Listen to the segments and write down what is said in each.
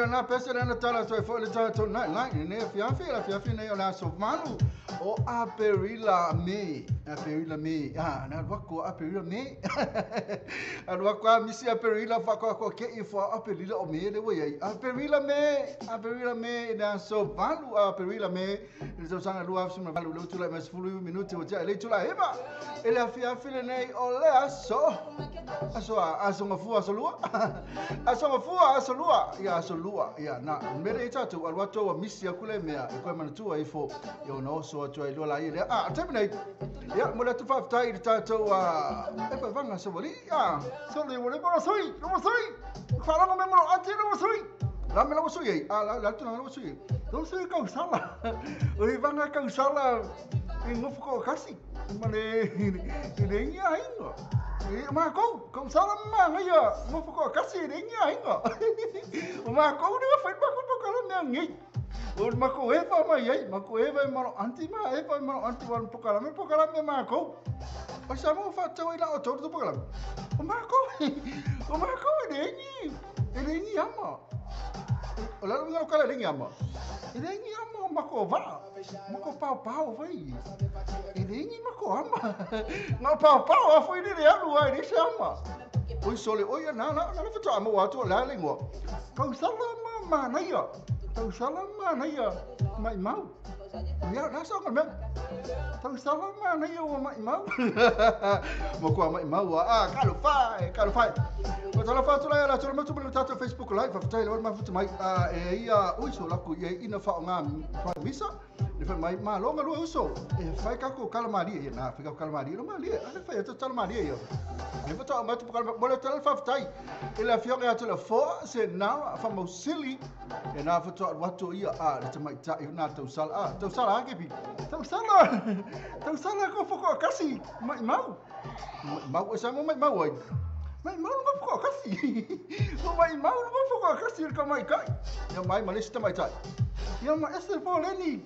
Na pese na tala so fo le tala to na la ne fia fia la fia fia nei o la so malu o Aperila me Aperila me ah na wa ko Aperila me alwa ko misi Aperila fa ko ko ke i fo Aperila o me le wo ai Aperila me Aperila me na so malu Aperila me le so sanga lu af malu lu tu la mas fulu minuti o ja le tu la eba e la fia fia nei o le so aso aso ngafua aso lua aso ngafua aso lua ia aso lua ia na mere ita tu alwa to misi akule mea e koe manatua ifo ia ona oso atu ai lua la ia lea a taimi nei ia mo le atu faafetai i le tatou e vaevaga savali ia sole ua le mora sui lua sui faalogo me molo ati lua sui la me lua sui ai a la tulaga lua sui ai lua sui kausala o ivaga kausala i gofu ko'okasi ma le le iga aiga e makou kausala ma magaia gofu ko'okasi e le iga aiga o makou le fai makou pokalame agei o le makou efa mai ai makou efa e malo anti ma efa e malo anti ua pokalame pokalame makou o sa mo fa'atau ai la'o tou pokalame o makou e le igi ama o le ala uiga o kala e le igi ama e le igi ama o makou va'a makou paopao fai e le igi makou ama ga o paopao a foi le le alu ai le se ama oi sole oi na na na le fato'a maua atu o le a le igoa kausala ma manaia tausala manaia ma'imau ia la sa mea tausala manaia ua ma'imau makua ma'imau a kalofai kalofai o tala fa'atula ia latou le matu ma le tatou Facebook live faafetai le mafuta mai e ia ui so laku ia ina fa'aogā misa le fai mai malo galue uso e fai kako kala malie ia na fai kako kala malie no malie ale fai atu tala malie ia le fato'a mai atu pokala mo le tala faafetai i le afioga atu le foa se na famausili e na fato'a atu ia a le tamaita'i na tausala a tausala a kepi tausala tausala ko foko'okasi ma'imau ma'imau e sa mo ma'imau ai ma'imau luga foko'okasi o ma'imau luga foko'okasi le kamaika'i ia mai ma le isi tamaita'i ia ma ese fo leni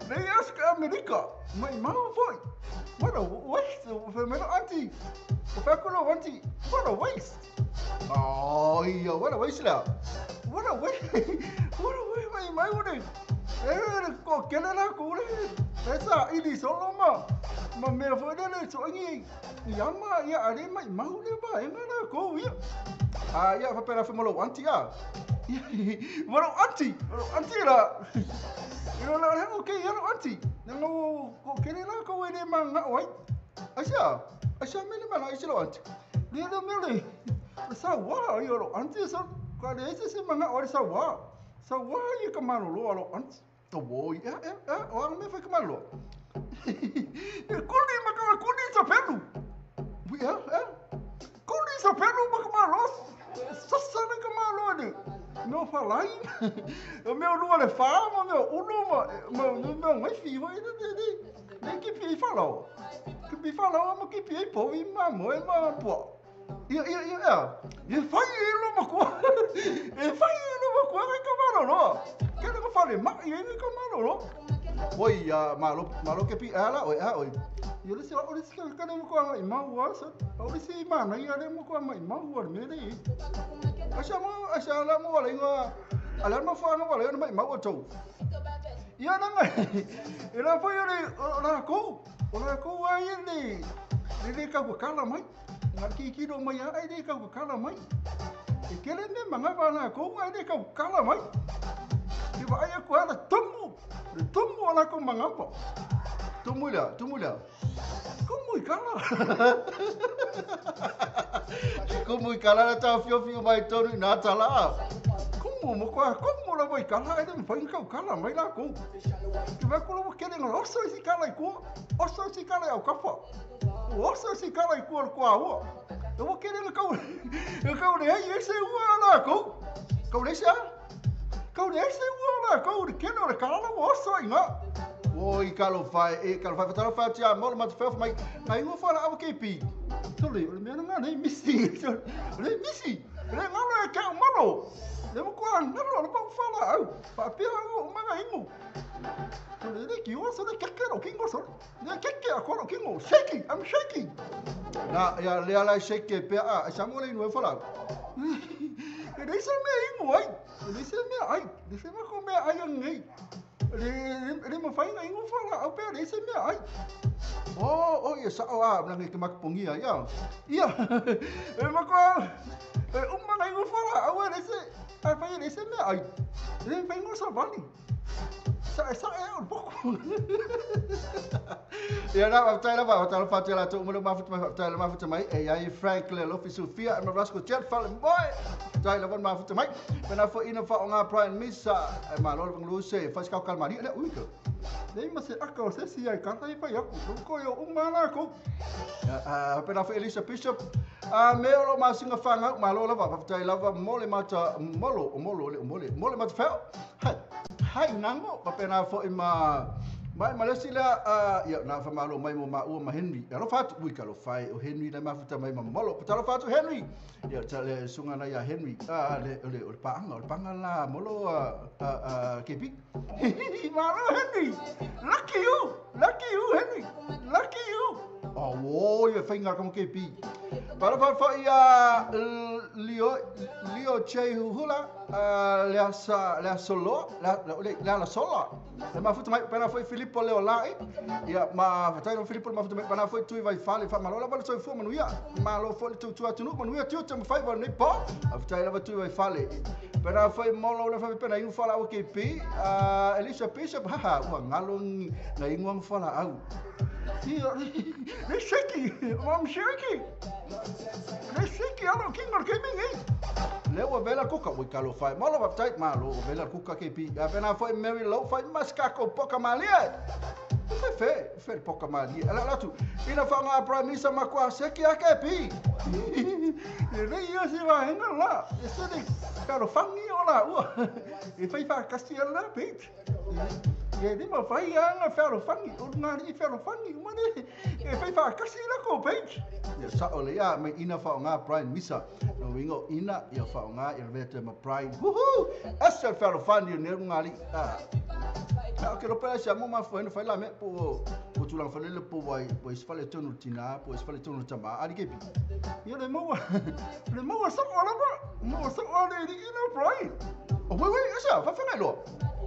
nei aska Amerika ma'imau foi. What a waste. Fai auntie o fakulo auntie. What a waste. Oh ia what a waste la. What a waste. What a waste ma'imau le e ko kele la ku le e sa ili solo ma ma mea foi le le soʻogi ia ma ia ale ma'imau le vaega la kou ia a ia fapena fe mo lou auntie a ma lou auntie auntie la ilo la le okay ia lou auntie na ko kele la kou e le maga'o ai asia asia me le mana ai se lou auntie le le mea le sauā ia lou auntie sa ka le ese se maga'o ai le sauā sauā ia ka malolo a lou auntie o ia ia o aga mea fai ka malolo e kuli ma ka kuli sa pelu ia ia kuli sa pelu ma ka malolo sasa le ka malolo le mea falai o mea lua le fā ma mea ulu ma mea gaifi foi le le le kipi ai falao kipi falao ma kipi ai povi ma moe ma pua'a ia ia ia ia e fai e lo makua e fai e lo makua ai ka malolo ke le ka fale ma'i ai ka malolo oi ia malo malo kepi ala oi a oi ia le se o le se ka le mo ko mau a sa o le se mana ia le mo ko mai mau le me le asa mo asa la mo le ngoa ala mo fa ngo le mai mau tou ia na ngai e la foi le la ko o la ko ai le le ka ko kala mai nga ki ki do mai ai le ka ko kala mai e kele me manga va na ko ai le ka ko kala mai e va ai ko ala tumu le tumu ala ko manga po tumu la tumu la kumu i kala kumu i kala la ta fio fio mai tonu na tala kumu mo ko kumu lava i kala e le mafai ona tautala mai latou. Ke vaai atu la ua tele ina oso isi kala i tua, oso isi kala i autafa, ua oso isi kala i tua o le tuaua. Ua tele ina tau ina tau leai ai se ua a latou. Tau leai se a? Tau leai se ua a latou i le tele o le kala la ua oso ai i ina. Oi talofa e, talofa e, fatalofa atu ia Molo Matafeo fai mai, na ingoa fualaau a KP. Sole, o le mea lena lea e misi. Sole, o lea e misi. O lea e galo ia te au Molo. Le matua galo o le pau fualaau. Faapea au o maga ingo. Sole, le kiwa, sole, keke lou kingo, sole. Le keke a lou kingo. Shaking, I'm shaking. Na, ia lea la e shake e pea a, ai sa mo le inu e fualaau. E leai se mea ingo ai. E leai se mea ai. E leai se mea mea ai anei. E le mafai ona inu fualaau pe a leai se meaai. Oh, oh ia sao a, na ke makapogia ia. Ia, e makoa, e uma na inu fualaau e leai se, a fai e leai se meaai. E le mafai ona savali. Sa e sa e o le poko. Ia na, faafetai lava, faatalofa atu ia latou uma lea ua mafuta mai, faafetai le mafuta mai. E i ai Frank le Alofi Sufia e ma Roscoe Jet Falemoe. Faafetai lava le mafuta mai. Pena foi ina faaaoga Brian Misa e malo le Vangaluse fai se kao kalamalia lea ui ka. Nei ma se aka o se isi ai kata i fai aku. Ko ko yo uma la ko. Pena foi Elisa Bishop. A me o lo masinga whangau, malo lava, faafetai lava mo le mata molo, o molo le o mole, mo le mata feo. Hai, hai ngango, pena foi ma Mai ma le isi lea, ia, na faamalo mai mo maua ma Henry. E alofa atu, ui talofa e, o Henry le mafuta mai ma Molo. Talofa atu Henry. Ia, ta le susuga na ia Henry. Le, o le, o le paaga, o le paaga la Molo, KP. Malo Henry! Lucky you! Lucky you, Henry! Lucky you! Oh, ia faiga ka mo KP. Talofa foi ia Leo, Leo Che Huhula, le asa, le asolo, le, le ala sola. Le mafuta mai pena foi Filipo leo lai. Ia ma fatai no Filipo le mafuta mai pena foi tui vai fale fa malo lava le soifua manuia. Malo foi le tautua atunuu manuia tiute ma faiva o lenei po. Fatai lava tui vai fale. Pena foi molo le fa pena ingu fala au KP. Elisa Bishop haha ua ngalo na ingu ang fala au. Le shaky, I'm shaky. Le shaky alo king or gaming eh. Le ua vela kuka ui kalo fai. Malo faafetai malo ua vela kuka KP. A pena foi Mary Low fai maskako poka malie. Fe fe fe poka malie. Ala ala tu. Ina whanga Prime Minister makua seki a KP. E le ia se vaenga la. E se le kalo fangi o la ua. E fai whakasi ala page. E le mafai lava ona fealofani, o luga alii fealofani uma le e fai faatasi la kou page. Ia sao lelei a mai ina faaaoga Brian Misa. Lona uiga o ina ia faaaoga ia lavea atu ai ma Brian. Huhu! Ese le fealofani o nei luga alii. A o ke lope la sia mo mafua ai ona fai la mea po o tulaga foi lele po ua i se fale tonu o le tina po o i se fale tonu o le tama. Ali KP. Ia le maua le maua sao lava. Maua sao le alii la Brian. O wei wei ese a faafeagai loa.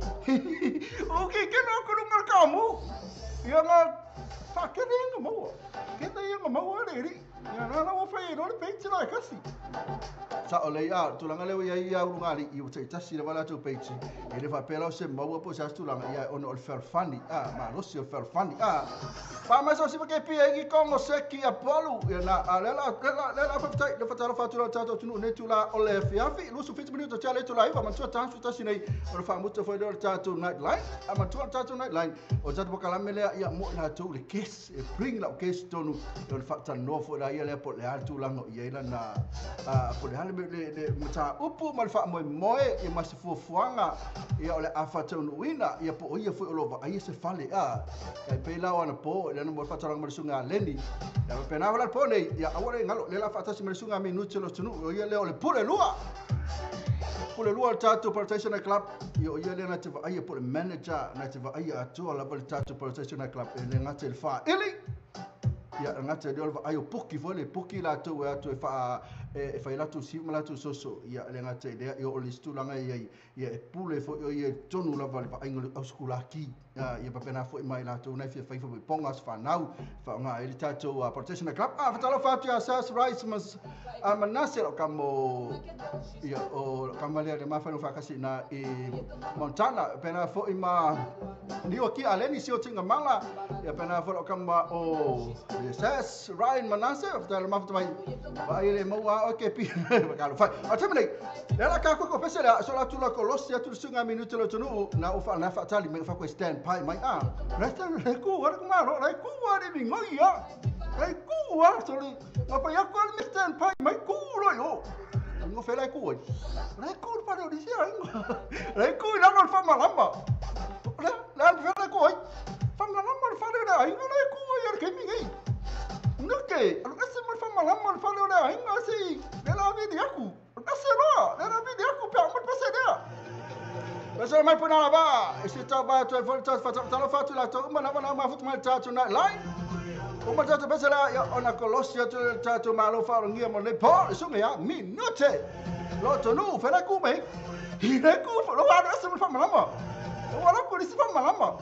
O ke kena o kuru ngā kāmū. Ia ngā whakere ia ngā maua. Kena ia ngā maua re ri. Ia nā rawa whai e rore peiti la e kasi. Sa o lei a, tulaga leo ia ia uru ngā i o te tasi lava latou peiti. E le whapea lau se maua po se as tulaga ia ono o le fealofani. A, malosi o le fealofani. A, pa mai sa o sipa ke pia i ki kongo se ki a palu. Ia nā, a le la, le la, le la whawhitai, le whatalofa atu la tātou tunu nei tula o le fiafi. 27 minuta tia le tula iwa, matua tāsu tasi nei o le whaamuta foi lea o le tātou nightline. A matua le tātou nightline, o le tātou pakalame lea ia mo i latou le kes, e bring lau kes tonu, e o le whaatanoa foi la ia lea po le a le tulaga o i ai lana, a, po le a le, le, le mataupu ma le faamoemoe ia ma se fuafuaga ia o le a faataunuuina ia po o ia foi o lo o vaaia se fale a kai pei la o anapo i lana mo le faatalaga ma le susuga a Leni ia faapena foi la le po nei ia aua le galo lea la faatasi ma le susuga a Minuti o le atunuu o ia lea o le pule lua pule lua o le tatou Parataiso Night Club ia o ia lea na te vaaia po o le manager na te vaaia atoa lava le tatou Parataiso Night Club e le gata i le faaili Ia, e gata i lea o le vaai o poki foi le poki latou e atu e faa e fai latou siu ma latou soso. Ia, e le gata i lea, ia o le isi tulaga e i ai, ia e pule foi o ia i totonu lava i le vaaiga o le ausekulaki. Ia faapena foi ma i latou na e fia fai faamoepoga aso fanau, faaaoga ai le tatou Protectional Club. A, fatalofa atu ia Sas Rice ma Manase lau kama o, ia, o lau kama lea le mafai ona faatasi i ina i Montana. Faapena foi ma Niu Aki Aleni si o Tingamala, ia faapena foi lau kama o Sas Ryan Manase, faafetai le mafuta mai. Vaai le maua o ke pi ka lo fai. O te mene, le la ka ko pese la so la tu la ko losi atu sunga minutu lo tunu na o fa na fa tali me fa ko stand by mai a. Le te le ku wa ku ma ro le ku wa ni mi ngoi ya. Le ku wa so le ma pa ya ko mi stand by mai ku ro yo. Ngo fe le ku. Le ku pa le si ai. Le ku la no fa malamba. Le le fe le ku ai. Fa malamba fa le ai le ku ai ke mi ngai. No ke, ese mo fa malamba fa le ai nga si. Le la vi di aku. Ese lo, le la vi di aku pe mo pese de. Pese mai puna la va. Ese ta ba tu fo ta fa ta lo fa tu la to ma na ma ma fu ma ta tu na lai. O ma ta tu pese la ya ona kolosia tu ta tu ma lo fa ngia mo le po so me ya minute. Lo to no fe la ku me. Hi le ku lo wa ese mo fa malamba. O la ku si fa malamba.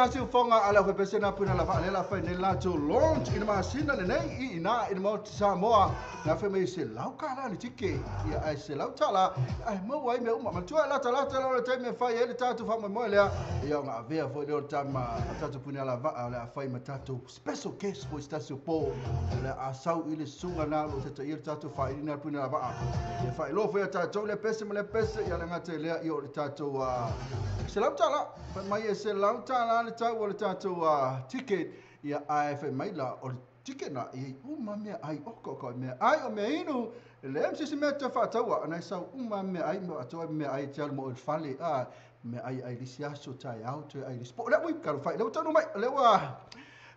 siufoga a le aufaipisinisi na puna lava le la fai nei latou launch i le masina lenei i ina i le Maota Samoa na fai mai $100 le tike ia ae $100 ae maua ai mea uma matua latalata la o le taimi e fai ai le tatou faamoemoe lea ia ona avea foi lea o le tama a tatou puni alavaa o le a fai ma tatou special guest foi se tasi o po o le a sau i le susuga na o lo o taitaia le tatou faaiuina le puni alavaa ia faailoa foi ia tatou lea pese ma lea pese ia le gata i lea ia o le tatou $100 fai mai e $100 le tau o le tatou ticket ia ae fai mai la o le ticket na e i uma mea ai oko ko mea ai o mea inu le se se mea te faataua ana sau uma mea ai mo atoa mea ai te alu mo le fale a mea ai ai lisi aso taeao toe ai lisi po le ui ka fai le tonu mai le ua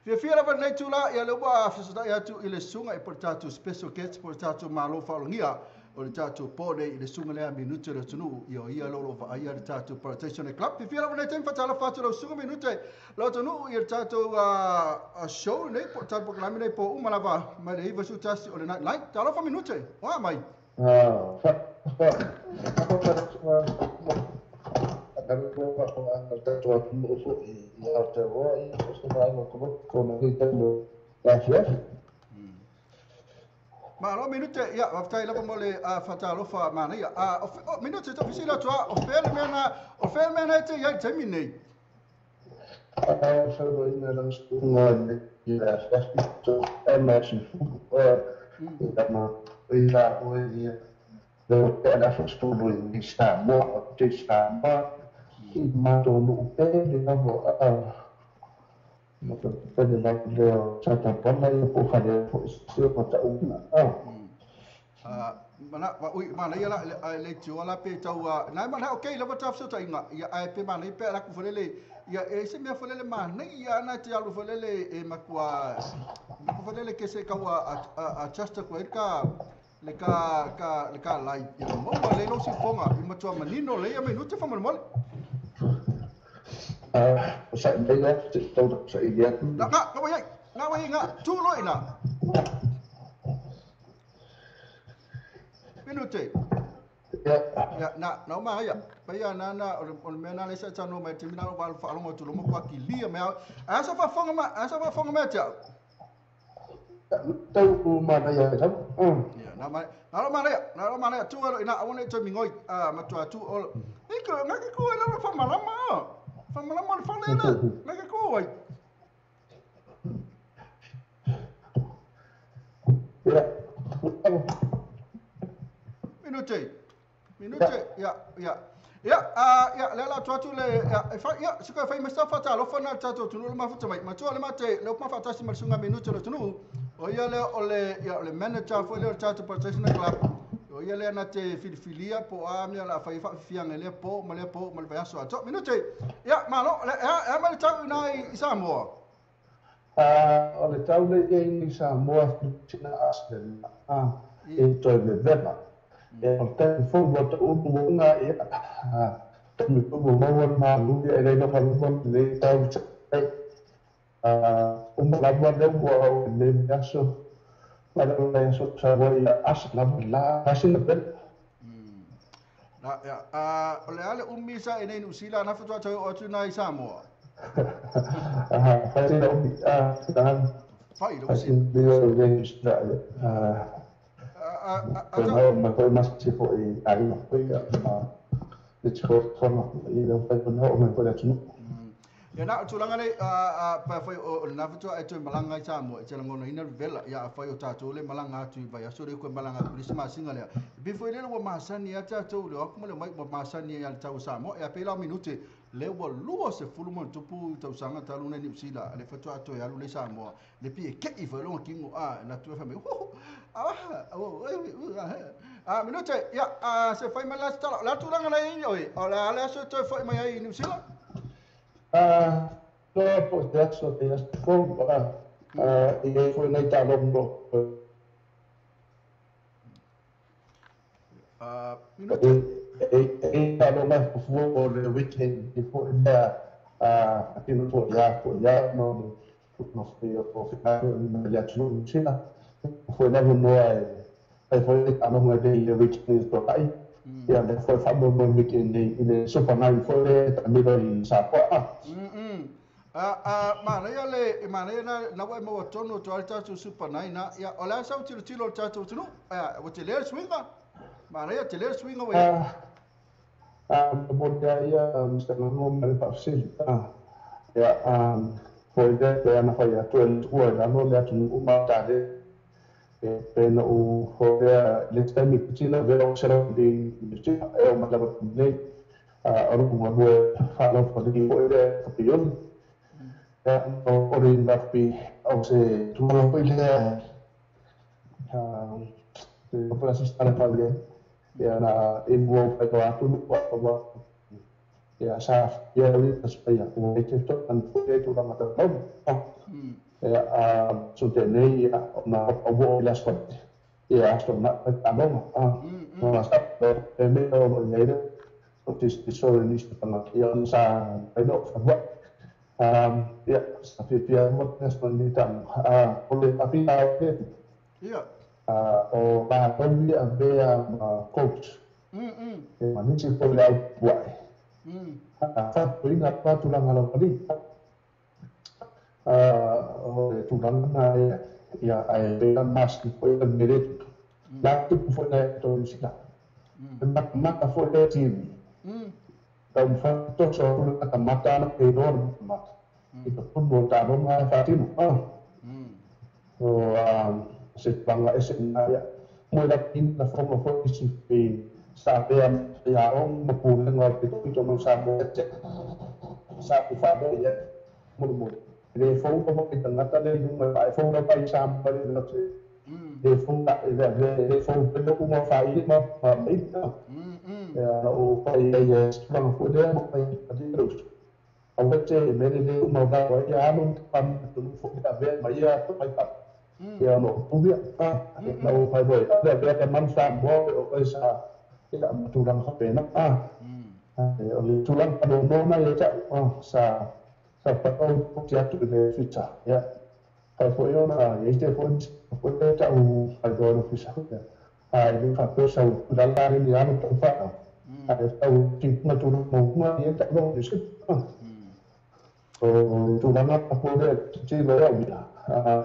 fiafia lava lenei tula ia le ua fesotai atu i le susuga i po le tatou special guest po le tatou malo faalogia o le tatou po nei i le susuga lea Minute o le atunuu ia o ia lo lo vaaia le tatou Plantation Club. Fiafia lava lenei taimi faatalofa atu lau susuga Minute le atunuu i le tatou show nei po le tatou polokalame nei po uma lava mai le 91 o le Night Light. Talofa Minute, oa mai. Malo Minute, ia, waftai lava mo le whatalofa manaia. Minute, tō fisila tua, o whea mea na, o whea mea na e te iai taimi nei? Mana ui mana ia la le tio la pe tau na mana okay lava ta fso inga ia ai pe mana pe la ku folele ia e se mea folele mana ia na te alu folele e makua ku folele ke se ka a just ko ka le ka ka le ka lai ia mo le lo si fonga i matua manino le ia minute fa mo mole sa le te tau sa ia na ka ka wai na wai nga tu lo ina Minute. Ya, na na ma ya. Pa ya na na o me na le sa tano mai te mina wa fa lo mo tu lo mo kwa ki lia me. A sa fa fonga ma, a sa fa fonga ma ta. Tau ma na ya ta. Ya, na ma na lo ma le, na lo ma le tu alo ina awone te mingoi a ma tu atu o. Ni ko na ke ko la fa malama. Fa malama fa le na. Na ke ko ai. Ya. Minute. Minute. Ya, ya. Ya, ya, le la tu le ya, ya, se ka fai mesta fata lo fana tato tu lo mafuta mai. Matua le mate le ma fata si masunga minute le tunu. O ia le o le ya le manager fo le tato Plantation Club. O ia le na te filifilia po a mea la fai fa fianga le po ma le po ma le aso ato. Minute. Ya, ma lo le ya ma le tau na i Samoa. O le tau le i Samoa tina asle. E toi me vela. E o te fo o te unga e te me o maua ma lu e le no ma le tau te o ma la le o le aso ma le aso sa voi as la la asin bel na ya o le ale umisa e nei Nusila na fatu atu o tu na i Samoa fa le umi fai lo si le ma foi mas tipo e aí foi a de tipo forma e não foi no me foi aqui ya na tulanga le a pa foi o na fatu e tu malanga i Samoa e te langona ina vela ya foi o tatou le malanga atu vai aso le ko malanga Christmas singa le bi foi le o masani a tatou le o le mai masani ya tau Samoa e pela minute le ua lua se fulu mo tupu tausanga talu nei New Zealand le fatu atu e alu le Samoa le pie ke i foi longa kingo a na tu fa me a minute ya se fai mai la la tulanga nei oi o la la so toi foi mai ai New Zealand to po te so te fo e foi nei ta longo minute e alo mai fo le weekend before there a tino fo ya no no fo fo fi ya tu sina fo na mo e fo a no mo le weekend to ai ya le fo fa mo weekend i le super nine fo le tamilo i sa po Manaia le manaia na na wa mo tono to alta tu super nine na ia o la sa tilo tilo tatou tunu o te le swinga manaia te le swinga we mo ia Mr. Mango ma le faafesili ia foi le pe ana fai atu e ua la no le atu uma ta le e pe na u foi le taimi tila ve o sera di e o ma la le o ru ma bue fa lo fa di foi le kapion ia o ri rugby o se tu foi le o para assistir a le ia na e mo fa ko atu wa ia sa ia le pas ia o e te to an foi tu la mata ia a so te nei ia na o bo la sport ia so na a no a no sa e me o nei o te so ni sta ia sa e no fa wa ia sa fi pia mo te sto ni tam a o le a fi a ia o la to ia be a coach e ma ni si ko le au wa a fa ina pa tu la ngalo ni o le tulaga na ia ae le mas ni foi le mere la tu foi na to sila e mata foi le team tau fa to so le ta mata na e ro mata i to football ta ro ma fa tino o se panga ese na ia mo la tin la forma foi si sa pe ia o ma pu le ngā te to mo sa mo te sa ku fa mo ia mo mo le fou ko mo tangata le nu ma e fou pa sa ma le no te le fou le le fou pe no ma fa i ma ma i ya o pa ia ia ma fo le mo pa i ro a o te me le ma ga wa ya no pa tu fo ka ve ma ia to pa pa ia no pu ia a na o pa bo le ve ka man sa mo o sa ia tulaga faapena o le tulaga faanoanoa ia ta'u sa sa pa'au te atu i le fita ia fai fo'i ona iai te fo'i fo'i le ta'u failoa le ofisa ia ae le faapea sa ulala ni alo ta'u fa'au ae tau tipuga tulaga mauuga ia ta'u lo le o tulaga fo'i le tilo au ia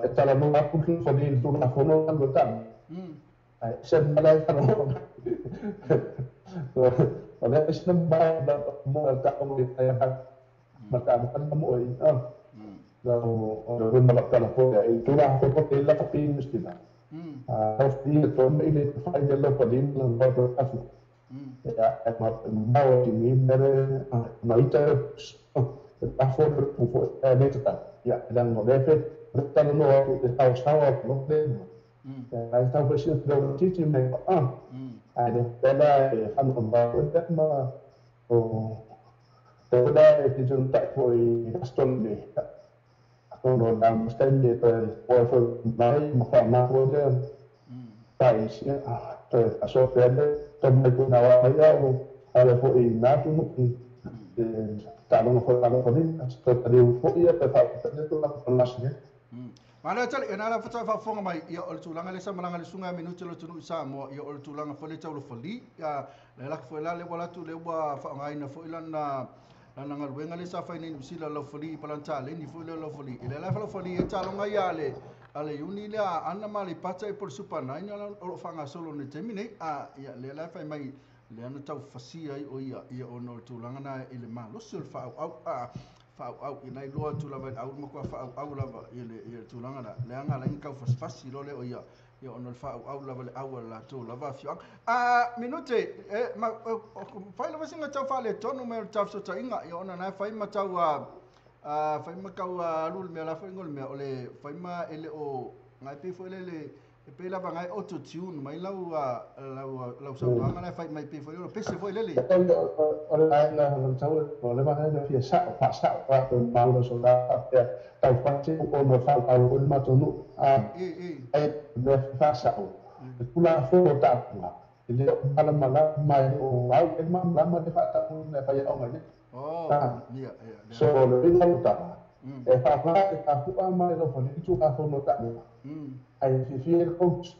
e talanoa atu foni i le tulafono lo ta'u ae se mala e fa'alogo o le isi na ma mo ta'u i ma ta'u mo i o o le ma la fo e tula fo ko te la ka pin mistila a fi to me ile fa ile lo pa din la ba afu ya e ma ma o ti mi mere ma ita a fo fo e le ta ya la no le fe ta no o te ta sa o no le ai ta ko si do ti ti me a ai le pela e fa no ba o te ma o te la e ti jun ta ko i aston le no na mstende to o fo mai ma fa ma ko le tai si to a so pe le to me ko na wa ya o a le fo i na tu e ta no fo la ko ni to ta le fo ia pe fa te to la ko la si. Mana tali ena la fata fa fonga mai ia o le tulaga le samalaga le suga minute le tunu sa mo ia o le tulaga fo le tau fali ia le la fo la le wala tu le ua fa ngai na fo ila na na galuega le sa fai nei Niu la fali palanta le ni fo le la fali ile la fa fali e talonga ia le ale uni le ana ma le pata e por super nine ala o fanga solo ne temi nei a ia le la fai mai le ana tau fasia ai o ia ia ono tulaga na ile ma lo sul fa au a fa au ina loa tu lava au ma ko fa au lava ile ia tulaga na le anga la ka fas fasi lo le o ia ia ono fa au lava le au la tu lava fi a minute e ma fai lava singa tau fa le tonu me tau so ta inga ia ona na fai ma tau a fai ma kau alu me la fai ngol me o le fai ma ele o ngai pe fo le le e pe lava ngai auto tune mai lau lau lau sa nga na fai mai pe fo le pese fo le le o le na na tau o le ma na fia sa pa sa pa o ma lo so la tau fa te o no fa o ma to no a e le fa sa o kula fo ta la le ala ma la mai o au e ma la ma le fa ta o na fa ya o ngai oh ia ia so le ringa ta e fa fa e fa fu a mai lo fa ni tu ka fo no ta ai fi fi coach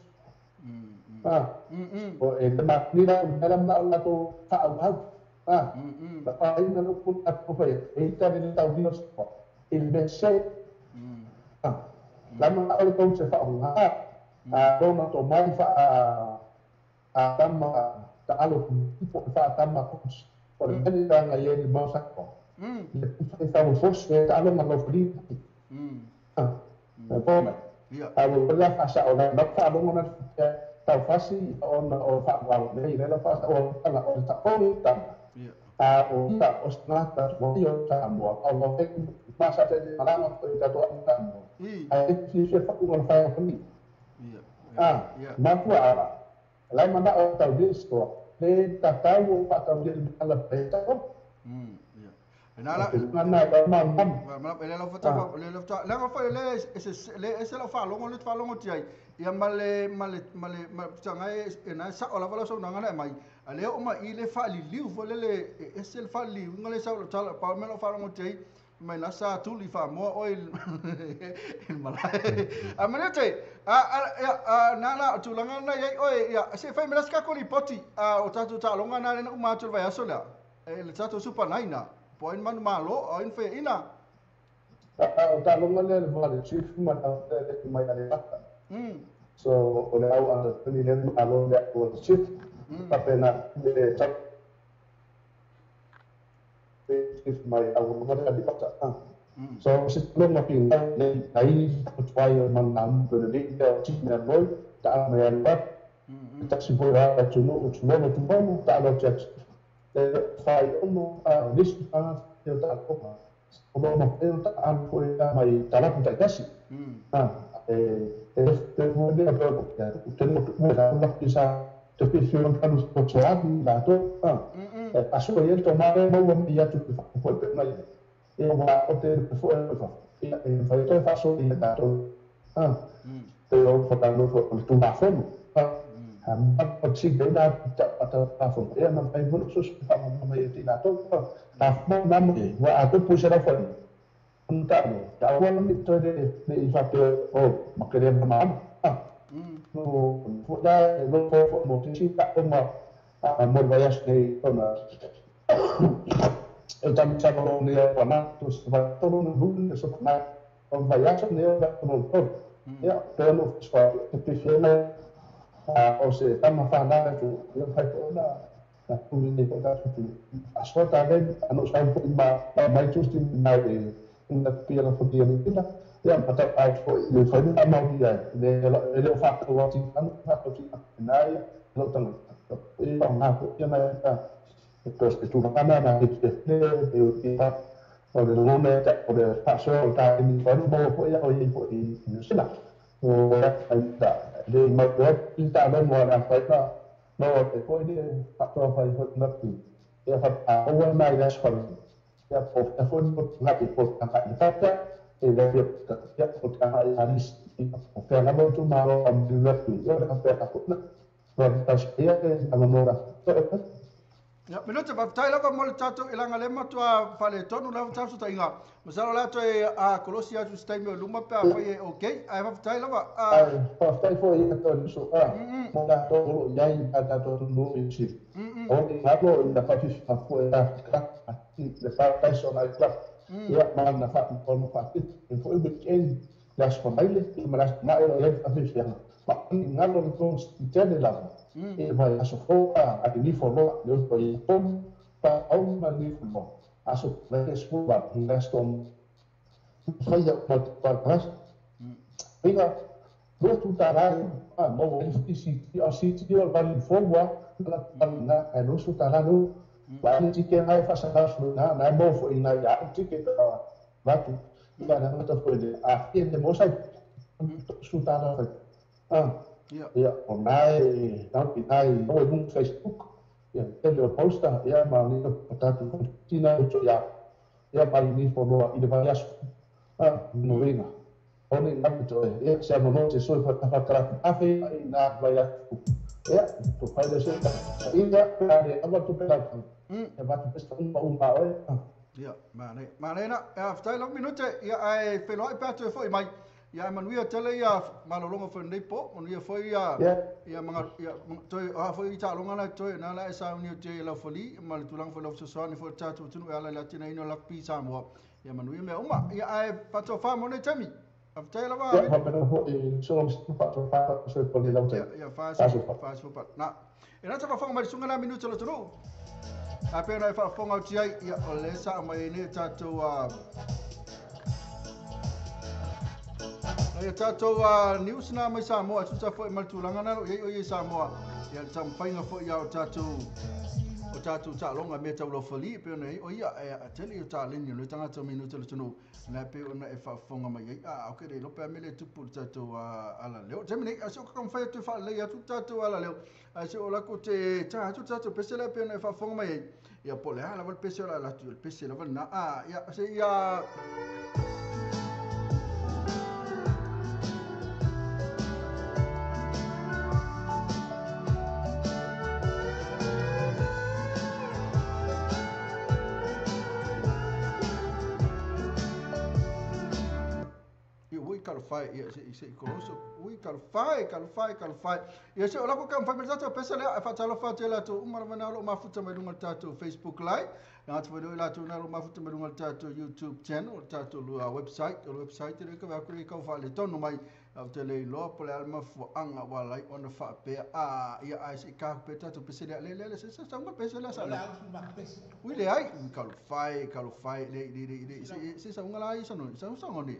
o e ma ni la la ma la to fa au au la fa ina lo ku a ko fa e ta ni ta ni so I le se lama o le tou se faaoga a lona tomai faaatama taalo po faatama o le mea lea i le mau sako le fai fau fosi taalo ma lo fili po mai a ua la faasao la na faalogo na taufasi ona o faavalo nei le la faasao ala o le taʻolu tama a o ia o sgata o ia Samoa o lo e masa te malanga o i tatou Samoa ae fiafia faauga na fai o ni a mafua ala lai mana o tau stoa le tatau o faatau le ala peta o Nala na ma ma ma le la fata le la fata la fa le se le se la fa longo le fa longo ti ai ia ma le ma le ma le ma tanga e na sa o la vala so na mai a le o ma i le fa li liu fo le le se le fa li ngale sa lo tala pa me lo fa longo ti ai mai na sa tu li fa mo oi il malai a me te a a na la tu langa na ai oi ia se fa me las ka ko li poti a o tatu ta longa na le uma tu vai aso la le tatu super naina po in manu malo o in fe ina o ta longa le le le chief ma le mai ale so o le au a ni le malo le o chief pa pena le ta chief mai au ma le pata so se longa pi le ai tuai o man nam pe le le chief na loi ta me ala ta si po ra tu no tu no tu no ta lo check le fai ono a nisi a e o ta kopa o mo mo e o ta an ko e mai tala ta kasi a e e te mo le a ko ya te mo mo la la pisa te fi fi on kanu po tsoa la to a e aso e to ma mo mo ya tu fo pe na e o va o te fo e fa e fa to fa so e ta to a te o fo ta no fo tu ma fo a ma ti be na ta ta ta fo e na fai mo so fa ma ma e ti na to ta mo na mo wa a to puxa la fo ta no ta wa ni to de me i fa pe o ma ke ma a no fo da lo fo fo mo ti si ta o ma a mo vai as nei o na e ta mi sa no ni o na tu se va to no no so na o vai as ni o no to ya pero no fa te prefiero a o se tama fa na tu yo fai ko na na tu ni ko ta tu a so ta le a no sa ma mai tu sti na e na pia la fo dia ni na ya ma ta ai fo le fa ni ma ni ai le le fa ko wa ti an fa ko ti na ya lo ta e pa na ko ya na ta e to tu na na na te le e ta o le lo me ta o le fa so ta ni fa no bo ya o i fo i ni se la o ai ta le ma ko ta lo mo na fa ta no e ko ni fa to fa fo na ti e fa a o na ila fa ya po ta fo ni na ti po ta ka ta ta e le ya ya po ta ha ni o fe na mo tu ma ro am du la ti ya ka fe ka na no ta ya e a mo ra Ya, minuto pa tai lava mo le tatou ilanga le matua fale tonu lava tatou ta inga. Masalo la to e a kolosi atu stai me luma pe a fai e okay. Ai fa tai lava a fa tai fo i to so a mo la to ya i a ta to no i si. O ni ha lo na fa fi fa fo e ka ti le fa tai so na ka. Ya ma na fa ko no fa ti e fo i weekend la so mai le ma la na e le fa fi fi. Ma ni ngalo ko te le la. E vai a so a ni fo lo le o i pom pa au ma ni fo lo a so le spo ba le sto fa ya pa pa pa pinga lo tu tara a mo i si a si ti o va fo wa la na e lo su tara lo va ni ti ke ngai fa sa na na mo fo ina ya ti ke ta va tu ya na ta fo de a fi de mo sa su tara a Ja, o nai, tau ki nai, o e mung Facebook, ia, te leo posta, ia, ma ni o tātou tina o ia, ia ma ni fo noa i le vai aso, a, no vinga. O ni ngapi to e, ia, se ano no te soi fa ta whakara afe i nā vai aso. Ia, to pai le se, ia, pera le awa tu pera, ia watu pesta uma uma oe. Ia, ma nei na, ia, whtai lau minute, ia, ai, whenua i pētu e fo i mai. Ia manuia tele ia malologa foi nei po manuia foi ia ia manga ia toi a foi taaloga na toe na la e sauni o te lau fali ma le tulaga foi lau fesoasoani foi tatou atunuu e ala i le atinaeina o lakpi Samoa. Ia manuia mea uma. Ia ae faatofa mo nei taimi. Faafetai lava. Ia faapena foi so faatofa so foi lau taimi. Ia 44 na. E na tafafoga mai le suga la minuta le atunuu. A pe na e faafofoga atu ai ia o le sa mai nei tatou ia tatou news na mai Samoa tusa foi ma le tulaga na lo iai o iai Samoa. Ia le taumafaiga foi ia o tatou taaloga mea tau laufali pe ona o ia e tele o taleni o le tagata minuta le atunuu na pe ona e faafofoga mai ai. A o ke le lope a mele tupu le tatou ala leo. Taimi nei a se o ka atu faalelei atu tatou ala leo. A se o lako te ta atu tatou pese le pe ona e faafofoga mai ai. Ia po le a lava le pese o la atu le pese lava na a ia se ia kalofai ia se koloso ui kalofai kalofai kalofai ia se o la ko ka mfai tatou pese le faatalofa atu ia latou uma lava na o loo mafuta mai luga o le tatou Facebook Live na atu foi le latou na o loo mafuta mai luga o le tatou YouTube channel o le tatou website o le website le ka ku le kau faaletonu mai au te le iloa po le a le mafuaaga ua lai ona faapea a ia ae se i ka pe tatou pese lea le le le se se sauga pese lea sa ui le ai ui kalofai kalofai le le le se se sauga la i sa no sa sauga ni.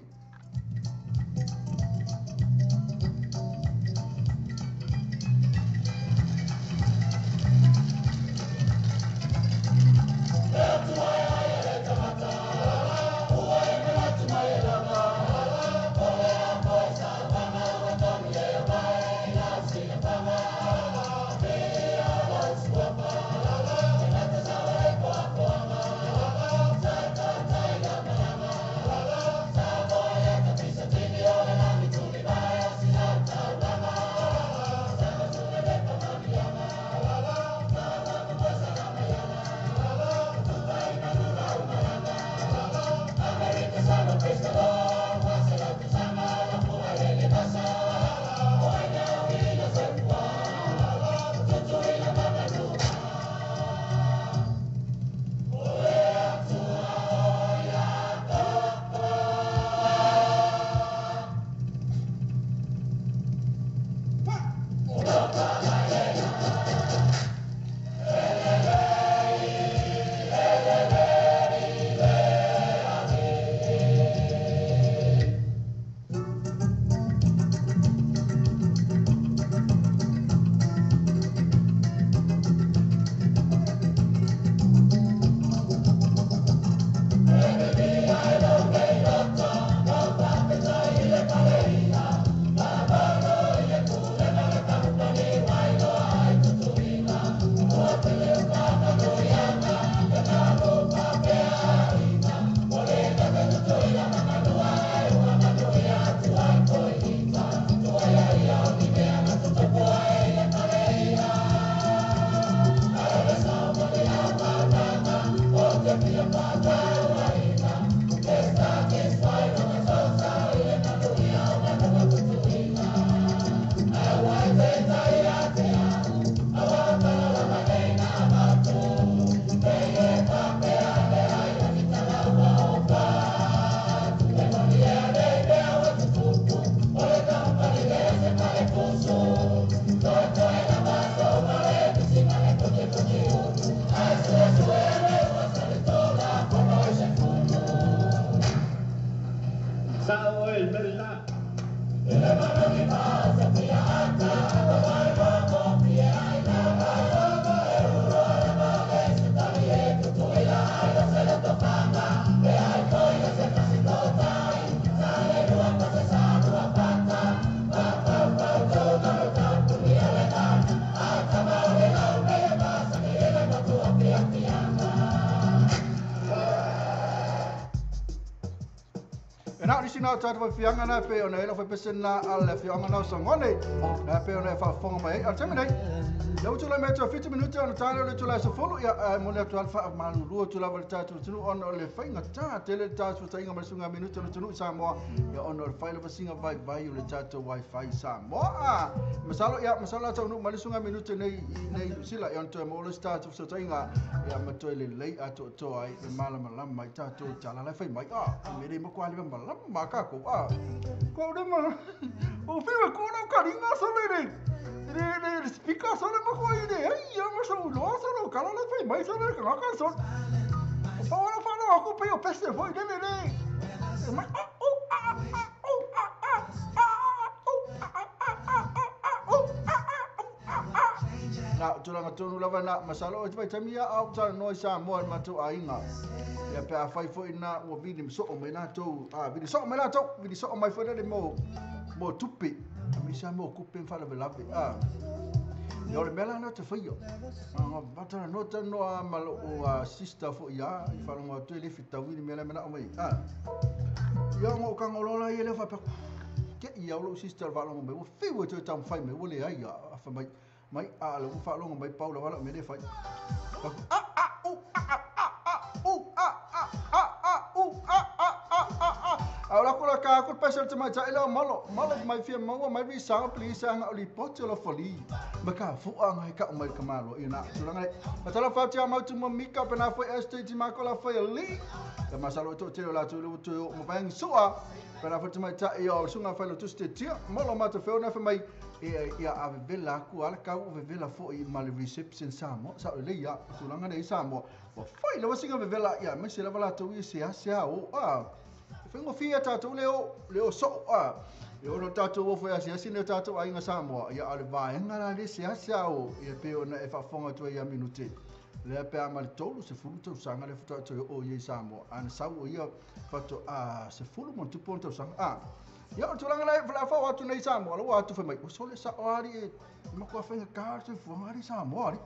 Na tātou fianga na pe ona ela foi pese na ala fianga na sangone na pe ona fa fonga mai al temi nei. Ia ua tulai mai atu 7 minute ona tā lea o le itula e 10, ia ae momoli atu lava le faamalulu atu lava i le tatou atunuu ona o le faigata tele le tatou fesootaiga ma le suiga minute o le atunuu i Samoa, ia ona o le fai lava sina vaivai o le tatou wifi i Samoa. Masalo, ia masalo la taunuu mai le suiga minute nei i nei Niu Sila, ia ona toe maua loa se tatou fesootaiga, ia ma toe lelei atoatoa ai le malamalama i tatou tala la e fai mai. A me le matua le malama kākou a. Ko le ma o fiu e kona o karinga sole le le le le speaker sole ma ko i le ai ia ma so lo sole kala le fai mai sole ka ka sole. O pa ora fa no ko pe o pese foi le le le. Ma o a a o a a a o a a a a o a a a. Na tulaga tonu lava na masalo o te vaitaimi ia au talanoa i Samoa i le matou aiga. Ia pe afai foi na ua vili soo mai latou, a vili soo mai latou, vili soo mai foi lele mo mo tupe. A me sa mo kupe faalavelave. A ia o le mea la na te faia. A talanoa talanoa ma lou sister foi ia i faalogo atu e le fetaui le mea la e manao mai. A ia ona ou kagoloa la ia lea faapea ke ia o lou sister faalogo mai ua fiu e toe taumafai mai ua leai a fai mai mai a le ua faalogo mai pau lava lau mea le fai. A a u a a a a u a a a a u a a a a a. A o la kula ka aku pesa le tamaitai lea o Malo. Malo mai fia maua mai visa please anga o lipoti o la foli. Ma ka fua anga he kau mai ka malo ia na tulaga le. Matala whatia mau tu mo Mika pena foi ST ti mako la foi ali. Ka masalo o tō te o la tū le o tō o mawaengi sua. Pena foi tamaitai o sunga whai lo tusi te tia. Malo mata whio na mai e ia a vevela aku ala kau o vevela foi ma le reception Samoa. Sa o le ia tulaga le i Samoa. Ua fai lawa singa vevela ia mai se lava la tau i se a o a. Whengo fia tātou leo so a. E ono tātou o foi asiasi ne tātou aiga Samoa. Ia a le vaenga la le se asia o. Ia pe ona e whaafonga tua ia minute. Lea pe a ma le tolu se fulu tausaga le faatoa toe oo ia i Samoa. Ana sau o ia faatoa a se fulu ma tupu ona tausaga. A ia o tulaga la la fao atu nei Samoa. Ua atu fai mai. O sole sa o ari e matua whainga kā se fuanga ari Samoa ari.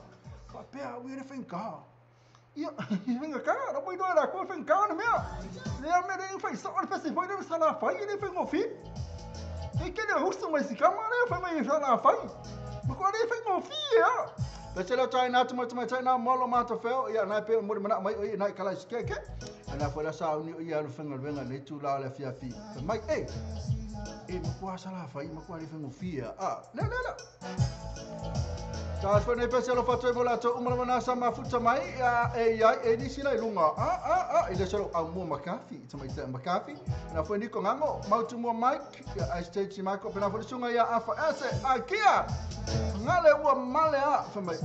Whapea ue le whainga kā. Ia, whainga kā, na mai noa la koe whainga kā na mea. Lea me le whai sa o le pese foi le sa la whai e le whainga fi. E kene husu mai si kama le whai mai sa la whai. Ma koa le whainga fi e a. Pese leo tai nā tuma tuma tai nā malo mata wheo. Ia nai pe o muri mana mai o ia nai kalai sike ke. Ana foi la sa uni o ia alu whainga wenga nei tū la le fia fi. Whai mai e. E makua sa la whai, makua le whainga fi e a. Le le le. Tā foi nei pese alo whatoe mo lātou umalawa nā sa mafuta mai a e iai e nisi lai lunga. A i le solo au mua McCarthy, tamai te McCarthy. Nā foi Niko Ngango, mautu mua Mike, ia ai stage Michael, pena foi sunga ia Afa Ese, a kia. Ngale ua male a, whai mai.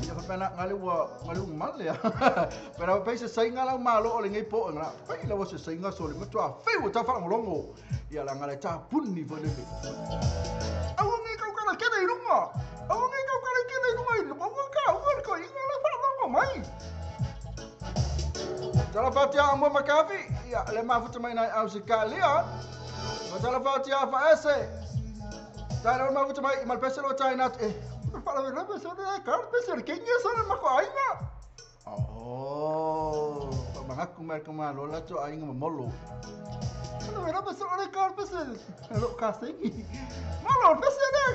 Ia whapena ngale ua, ngale ua male a. Pena whapei se sainga lau malo o le ngei po, ngā whai lawa se sainga so le matua whiu tā whalangolongo. Ia la ngale tā puni whai lele. Aua ngei kau kala kene i runga. Aua ngei kau kala kene i runga i runga ka, ua ko inga la whalangolongo mai. Tala whatia a mua McCarthy, ia le mafuta mai nai au se ka lea. Tala whatia a whaese. Tai rau mafuta mai, i malpese lo tai nat, e. Whala me lepe sone, e ka pese le kenge sone mako ainga. Oh, mangaku mai ka malo la to ainga mamolo. Whala me lepe sone, ka pese lo ka sengi. Malo pese ne.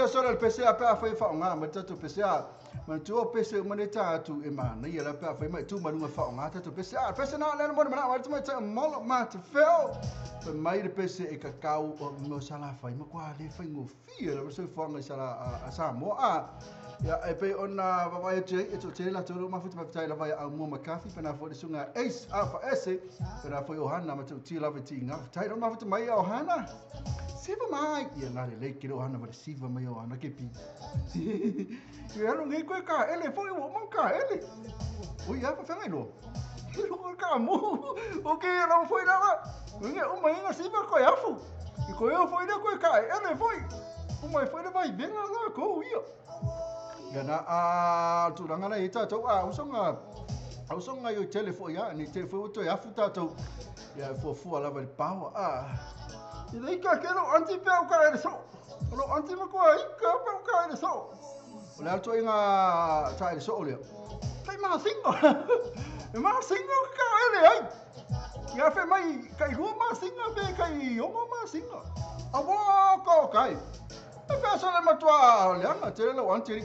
Sora le pese a pe a fai whaonga ma tatou pese a manatua pese uma nei tatou e manaia la pe a fai mai tu malunga whaonga tatou pese a pese na lena mona mana mai te molo ma te feo pe mai le pese e kakau o mo sala fai ma kwa le fai ngofia le so whaonga sala a Samoa a ia e pe ona vavai te e to te la tolu ma futu ma la vai a mo makafi pe na fo sunga ace a fa ese pe na fo Johanna ma te ti la ti nga tai ma futu mai Johanna Siva mai ia na le ke Johanna va siva mai Johanna ke pi ia no ngi ko ka ele fo o man ka ele o ia fa ngai lo lo ka mu o ke lo fo ina ngi o mai nga siva ko ya fu ko yo fo ina ko ka ele fo o mai fo ina vai venga la ko ia ia na a tūranga nei tātou a usonga i o telefo ia ni telefo to ia fu tātou ia fuafua lava le pawa a i lei ka ke lo anti pe o ka ele so lo anti ma ko ai ka pe o ka ele so o le alto inga ta ele so le kai ma singo e ma singo ka ele ai ia fe mai kai rua ma singo pe kai o ma singo a wo ko kai e fe so le matua le anga te lo anti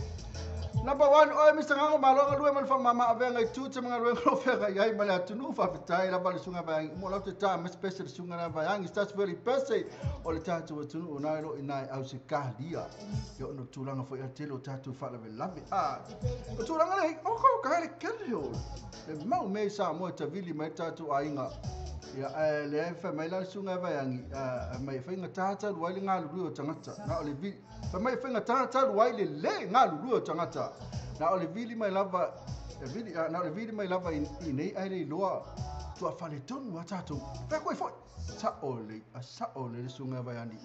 Number 1, oi Mr. Ngango malonga lue mal mama avenga i tu te mga lue lo fega iai ma le atunu faafetai lava le suga vaeagi mo lau te tā ma pese le suga na vaeagi stats very pese o le tatou atunuu na e loo inā e ausekalia ia ona tulaga foi atele o tatou faalavelave a o tulaga le o ka le kele o le mau mea i Samoa e tavili mai tatou aiga ia le fa mai la suga vaeagi mai faiga tatalu ai le galulue o tagata na o le vili fa mai faiga tatalu ai le lē galulue o tagata na o le vili mai lava vili na o le vili mai lava i nei ai le iloa tuafaletonu a tatou fea koe foi sa o le a sa o le suga vaiani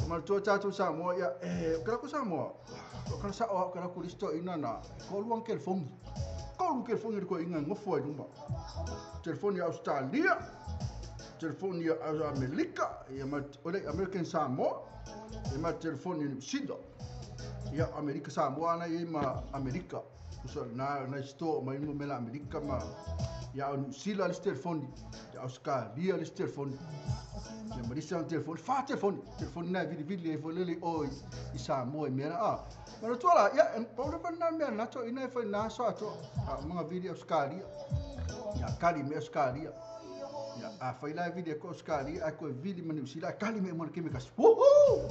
manatua tatou Samoa ia o kela ko Samoa o kala sa o kela ko listo ina na ko luang telefoni ko telefoni ko inga ngofo ai luma telefoni Australia telefoni Amerika ia ma ole American Samoa ia ma telefoni New Zealand ia Amerika Samoa na ia ma Amerika so na na sto mai mo mela Amerika ma ia New Zealand le telefoni ia Australia le telefoni ia Malaysia telefoni fa telefoni telefoni na vili vili e fo lele o i Samoa i mea a manatua la ia paule na mea na to ina e fai na so ato a mga vili Australia ia kali me Australia ia a fai la vili ko Australia a ko vili ma New Zealand kali me mo ke me kas woohoo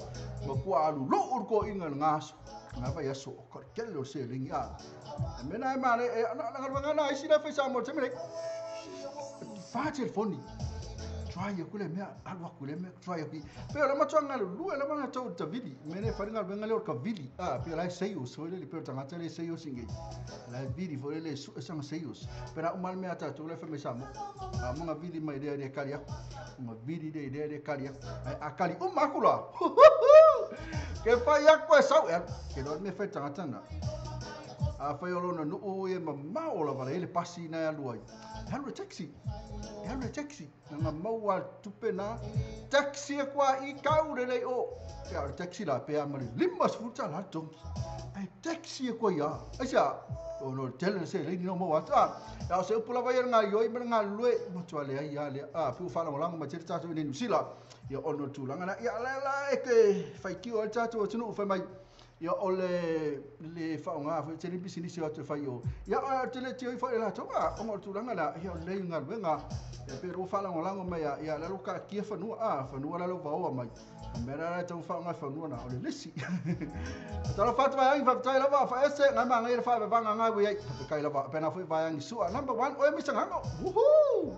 ma kua alu lo ur ko inga ngaso nga vai aso ko kele o se lingi a me na ma le na na na isi la fai Samoa te me fa telefoni try ya kule mea alu aku le mea try aku pe la matuanga le lue la mana tau ta vili mene faringa benga le ka vili a pe la sei o so le pe tanga le sei o singe la vili fo le su sanga sei o pe la umal mea ta tu le fe me samo a monga vili mai le le kali uma vili le le le kali a kali uma kula ke fa ya ko sau ke lo me fe tanga tanga a fa yo no o e mamao la vale le pasi na alu ai E alu le taxi. E alu le taxi. Na maua le tupe na. Taxi e kua i kau le lei o. Ia o le taxi la pea ma le $50 le tongi. Ai taxi e kua ia. Ai sia, o no le tele le se leini no maua atu. A, o se upu lava ia ngā ioi ma le ngā lue. Matua le ai ia le. A, piu whalangolango ma tele tātou i New Zealand. Ia ono tūlanga na. Ia la la e ke whaikio ai tātou atunu whai mai. Ia o le whaonga, whai tele bisinisi o atu whai o. Ia o tele tio i whai la tau, o ngā tūlanga na, ia o le ngā luenga. Ia pero whalangolango mai ia, ia lalo ka kia whanua, a, whanua lalo vaoa mai. Mera la tau whaonga whanua na, o le lisi. Tala whatu vai angi, whaptai lava, whaese, ngai maa ngai whae vanga ngai wei ai. Whapekai lava, pena fui vai angi sua. Number 1, oe Mr. Ngango. Woohoo!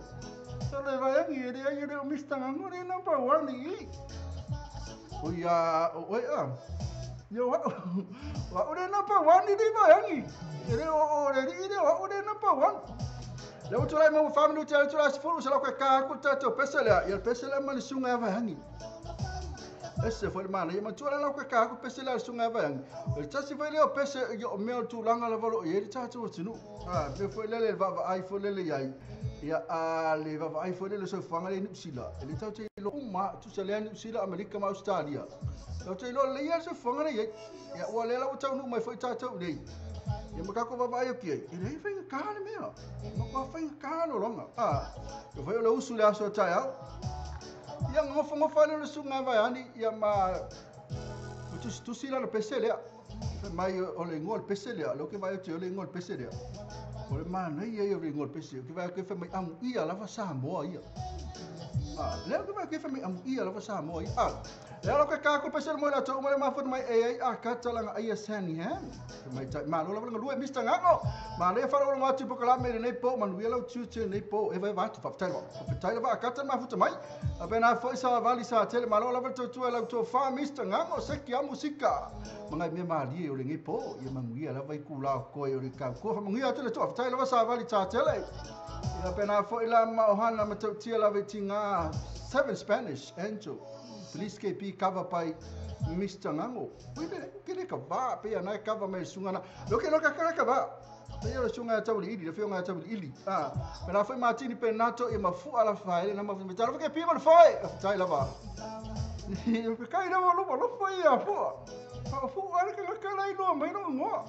Tala vai angi, ere ai ere o Mr. Ngango, re number 1 i. Oi a, oi a. Yo, wa ore number 1 i vai angi. Ere o ore ere wa ore number 1. Le utu lai mo family te atu lai sifuru se la ka ku tato pesele ia pesele ma sunga vai angi. Ese foi mana ia matua la ka ku pesele sunga vai angi. Le tasi foi le pese yo me tu langa la valo ia tato tunu. Ah, me foi le va va ai foi le ia. Ia a le va va ai foi le so fanga le New Zealand. Le tau te lo uma tu se le New Zealand Amerika ma Australia. Tau te lo le ia so fanga le ia. Ia ua le la u tau nu mai foi tato nei. Ia makako va vai o ki. E le fai ka le mea. Ma kwa fai ka lo longa. Ah, yo foi le usu le aso tai au. Ia ngofo ngofa le sunga vai ani ia ma tu si la le pesele. Mai o le ngol pesele, lo ke vai o te le ngol pesele. O le mana ia ia le ngol pesele, ke vai ke fa mai amu ia lava Samoa ia. Ah, le ke vai ke fa mai amu ia lava Samoa ia. Ah, le lo ke ka ko pesele mo la to mo le ma fo mai e ai a ka talanga ai sani ha. Mai tai ma lo la lue Mr. Ngango. Ma le fa lo ngatu po kala me nei po manu ia lo tu tu nei po e vai va tu fa tai va. Fa tai va ka ta ma fu mai. A bena fo sa vali sa tele ma lo la tu tu la tu fa Mr. Ngango se ki a musika. Mangai me ma li o le ngi po ia manguia la vai kula ko o le ka ko fa manguia tu le tu fa tai la sa vali sa tele. Ia bena fo ila ma ohana ma tu tia la vetinga 7 Spanish Angel. Police KP cover by Mr. Ngango. Ui le ke le ka va pe ana cover mai sunga na. Lo ke lo ka ka va. Pe lo sunga tau li ili, le fionga tau li ili. Ah, pe na foi Martini pe nato e mafu ala fai na ma talo ke pi ma foi. Tai la va. Pe kai na lo lo foi a fu. A fu ala ka ka lai lo mai no ngo.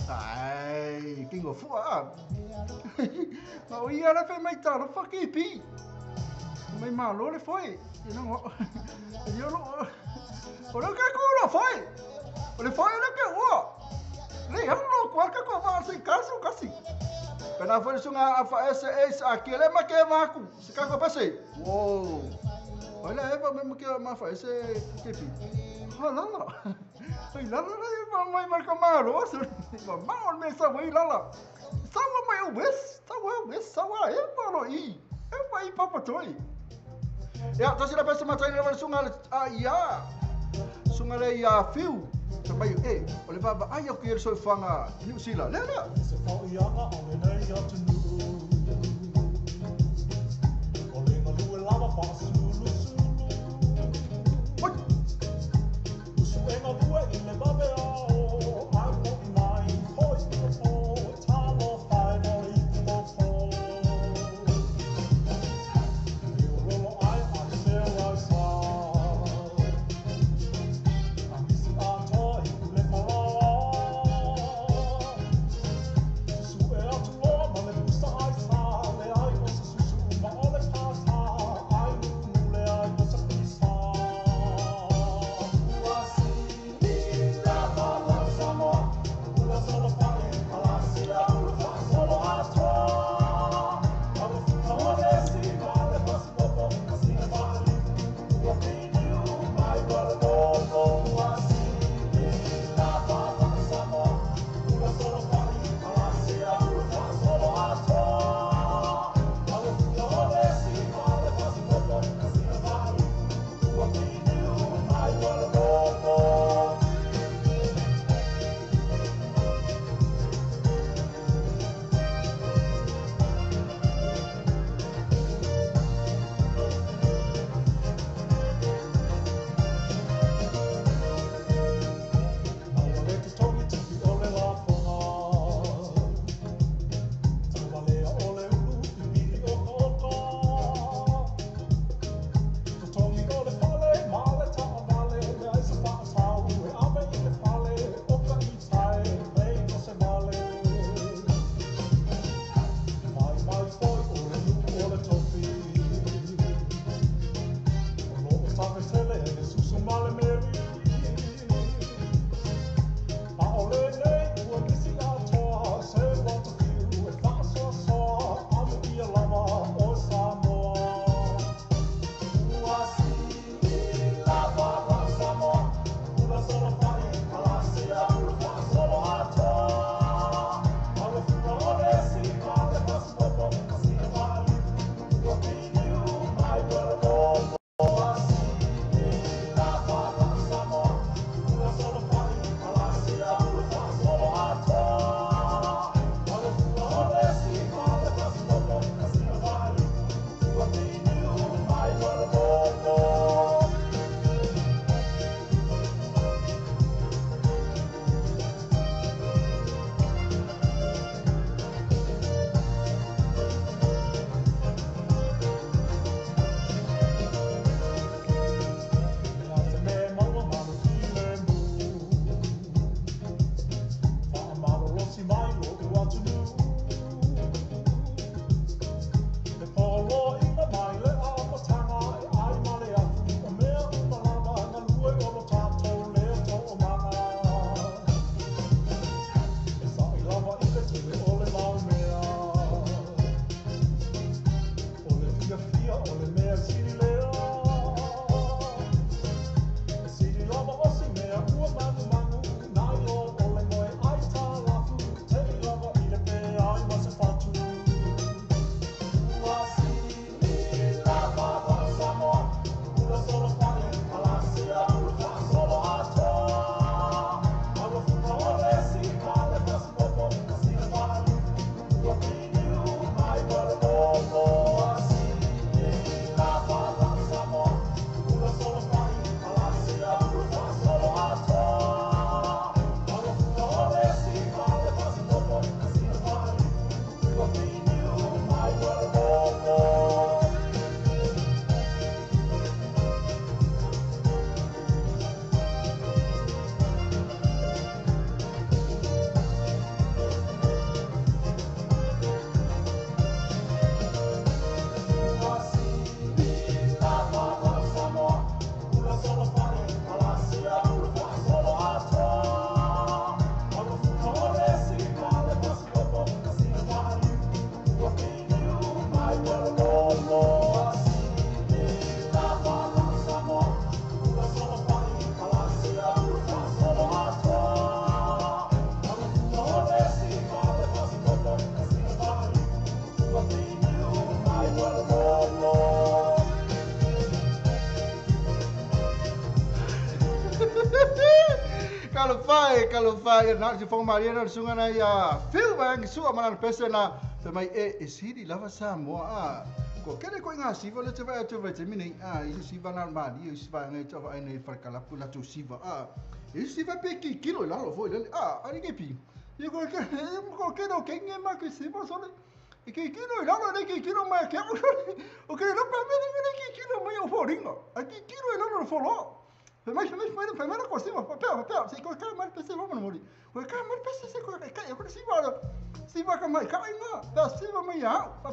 Ai, kingo fu a. Ma o ia la fe mai talo fa ke pi. Mai ma lo le foi. No, yo lo o lo que culo foi. O le foi lo que o. Le lo kwa ka ko va se caso casi. Pena foi sunga a fa S S a que le ma que ma ku. Se ka ko pase. Wow. Olha eva mesmo que ma fa S que pi. Ha la la. Ai la la la mai marca malo. Ma ma me sa vai la la. Sa wa mai o wes. Sa wa wes sa wa e pa lo i. E pa i papa toi. Ya, tasi la pesa matai na sunga a ia. Sunga le ia fiu. Mai e, o le va ai o ke so fanga New Zealand. Le le. Se fa ianga o le nei atu nu. O le ngalu lava fa sulu sulu. Oi. Usu e ngalu i le vabe o ai mo mai hoi o talo fai no i po po. Kalofai, na si fong maria na sunga na ia feel bang sua mana pese na te mai e siri lava sa mo a ko kere ko nga siva le te vai te vai te mini a i siva na mali i siva ngai te vai nei farkala pula tu siva a i siva pe ki kilo la lo foi le a ari ke pi i ko ke ko ke no ke nge ma ke siva so le i ke kilo la lo le ke kilo ma ke o ke lo pa me le ke kilo mai o foringa a ki kilo la lo folo. Mas ko siva pa se ko ka mal pese mo mo ko ka mal pese se ko ka ko siva siva ka mai ka inga da siva mai ya pa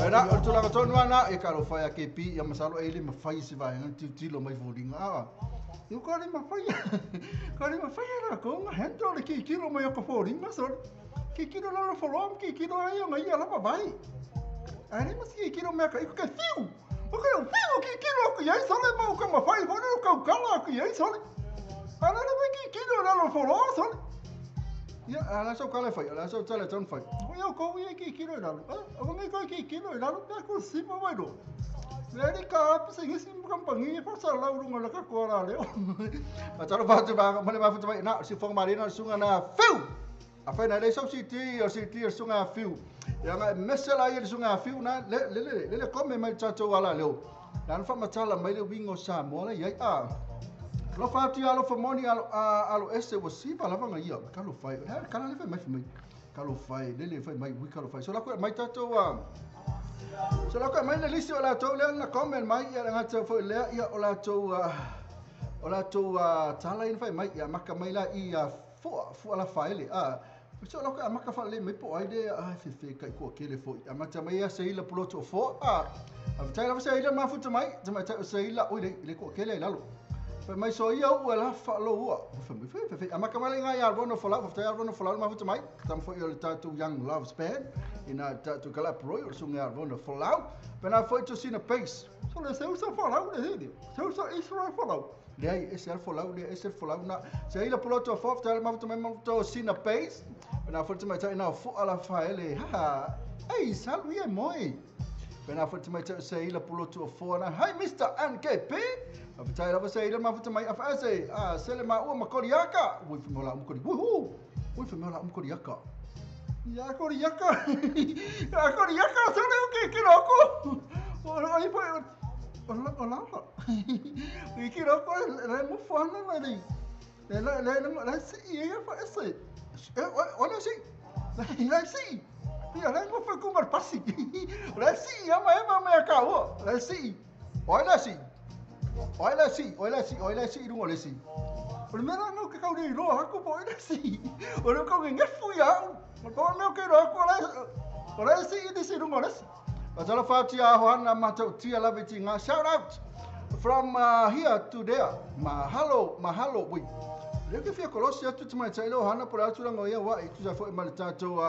Era o tula ko nwana e ka lo fa ya ke pi ya masalo e le mafai siva ya ti lo mai volinga a yo ko le mafai ko le mafai ra ko nga hento le ki kilo mai ko volinga so ki kilo la folom ki kilo ai ngai ala pa vai ai mas ki kilo me ka ka fiu o ka fiu ki kilo ko ai sole ma ko ma fai fo no ka kala ko ai sole ala la ki kilo la lo folom sole ya ala so kala fai ala so tala ton fai o yo ko wi ki kilo la o ngai ko ki kilo la lo ko si mo mai do le ka pa se ngisi kampangi pa sa la urunga la ka ko la le ma talo ba tu ba ma le ba fu na si fong marina sunga na fiu a fai na le so si ti o si ti sunga fiu ya nga mesela ia sunga fiu na le le le le come mai chacho ala leo na fa matala mai le wingo sa mo la ia a lo fa ti alo fa moni alo alo ese wo si va la va ia ka lo fai ka la le mai mai ka lo fai le le fai mai wi ka lo fai so la ko mai chacho a so la ko mai le lisi o la to le na come mai ia nga tau fo le ia o la to o la to tala in fai mai ia maka mai la ia fo ala fai le a so la ka maka fa le me po ai de a fe fe kai ko ke le fo a mata mai ia sei la puloto fo a a tai la sei la ma fu mai mai tai sei la oi le ko ke le la lo fe mai so ia o la fa lo ua fe fe fe a maka mai ngai a rono fo la fa rono fo la ma fu mai tam fo ia ta tu Young Loves Band ina ta tu kala pro o sunga rono fo la pe na fo to sina pace so le seu sa fo la le de seu sa Israel fo la le ese al folau le ese folau na sei la puloto fo ta ma fu mai to sina pace na fo mai tai na fo ala fa ele ha ei salu ia moi na fo mai tai sei la puloto fo na hi Mr NKP a tai la sei la ma fu mai afa ase a sele ma o makoriaka ui fo la mkori wuhu ui fo la mkoriaka ya koriaka ya koriaka sele o ke ke roko o ai po Hola, hola. E que não é muito forte, mas ela se ia fazer. Olha assim. Ela se. Ela não foi com o passe. Ela se, a mãe vai acabou. Ela se. Olha assim. Olha assim, olha assim, olha assim, não olha assim. Primeiro não que caude ro, haku po olha assim. Olha que alguém fui a. Mas não quero olha. Olha assim, disse não olha assim. But all of tia hoana matau tia lave nga shout out from here to there. Mahalo, mahalo we. Le ke fia kolosi atu te mai tai lo hana po le atu langa ia wa i tusa foi ma le tatou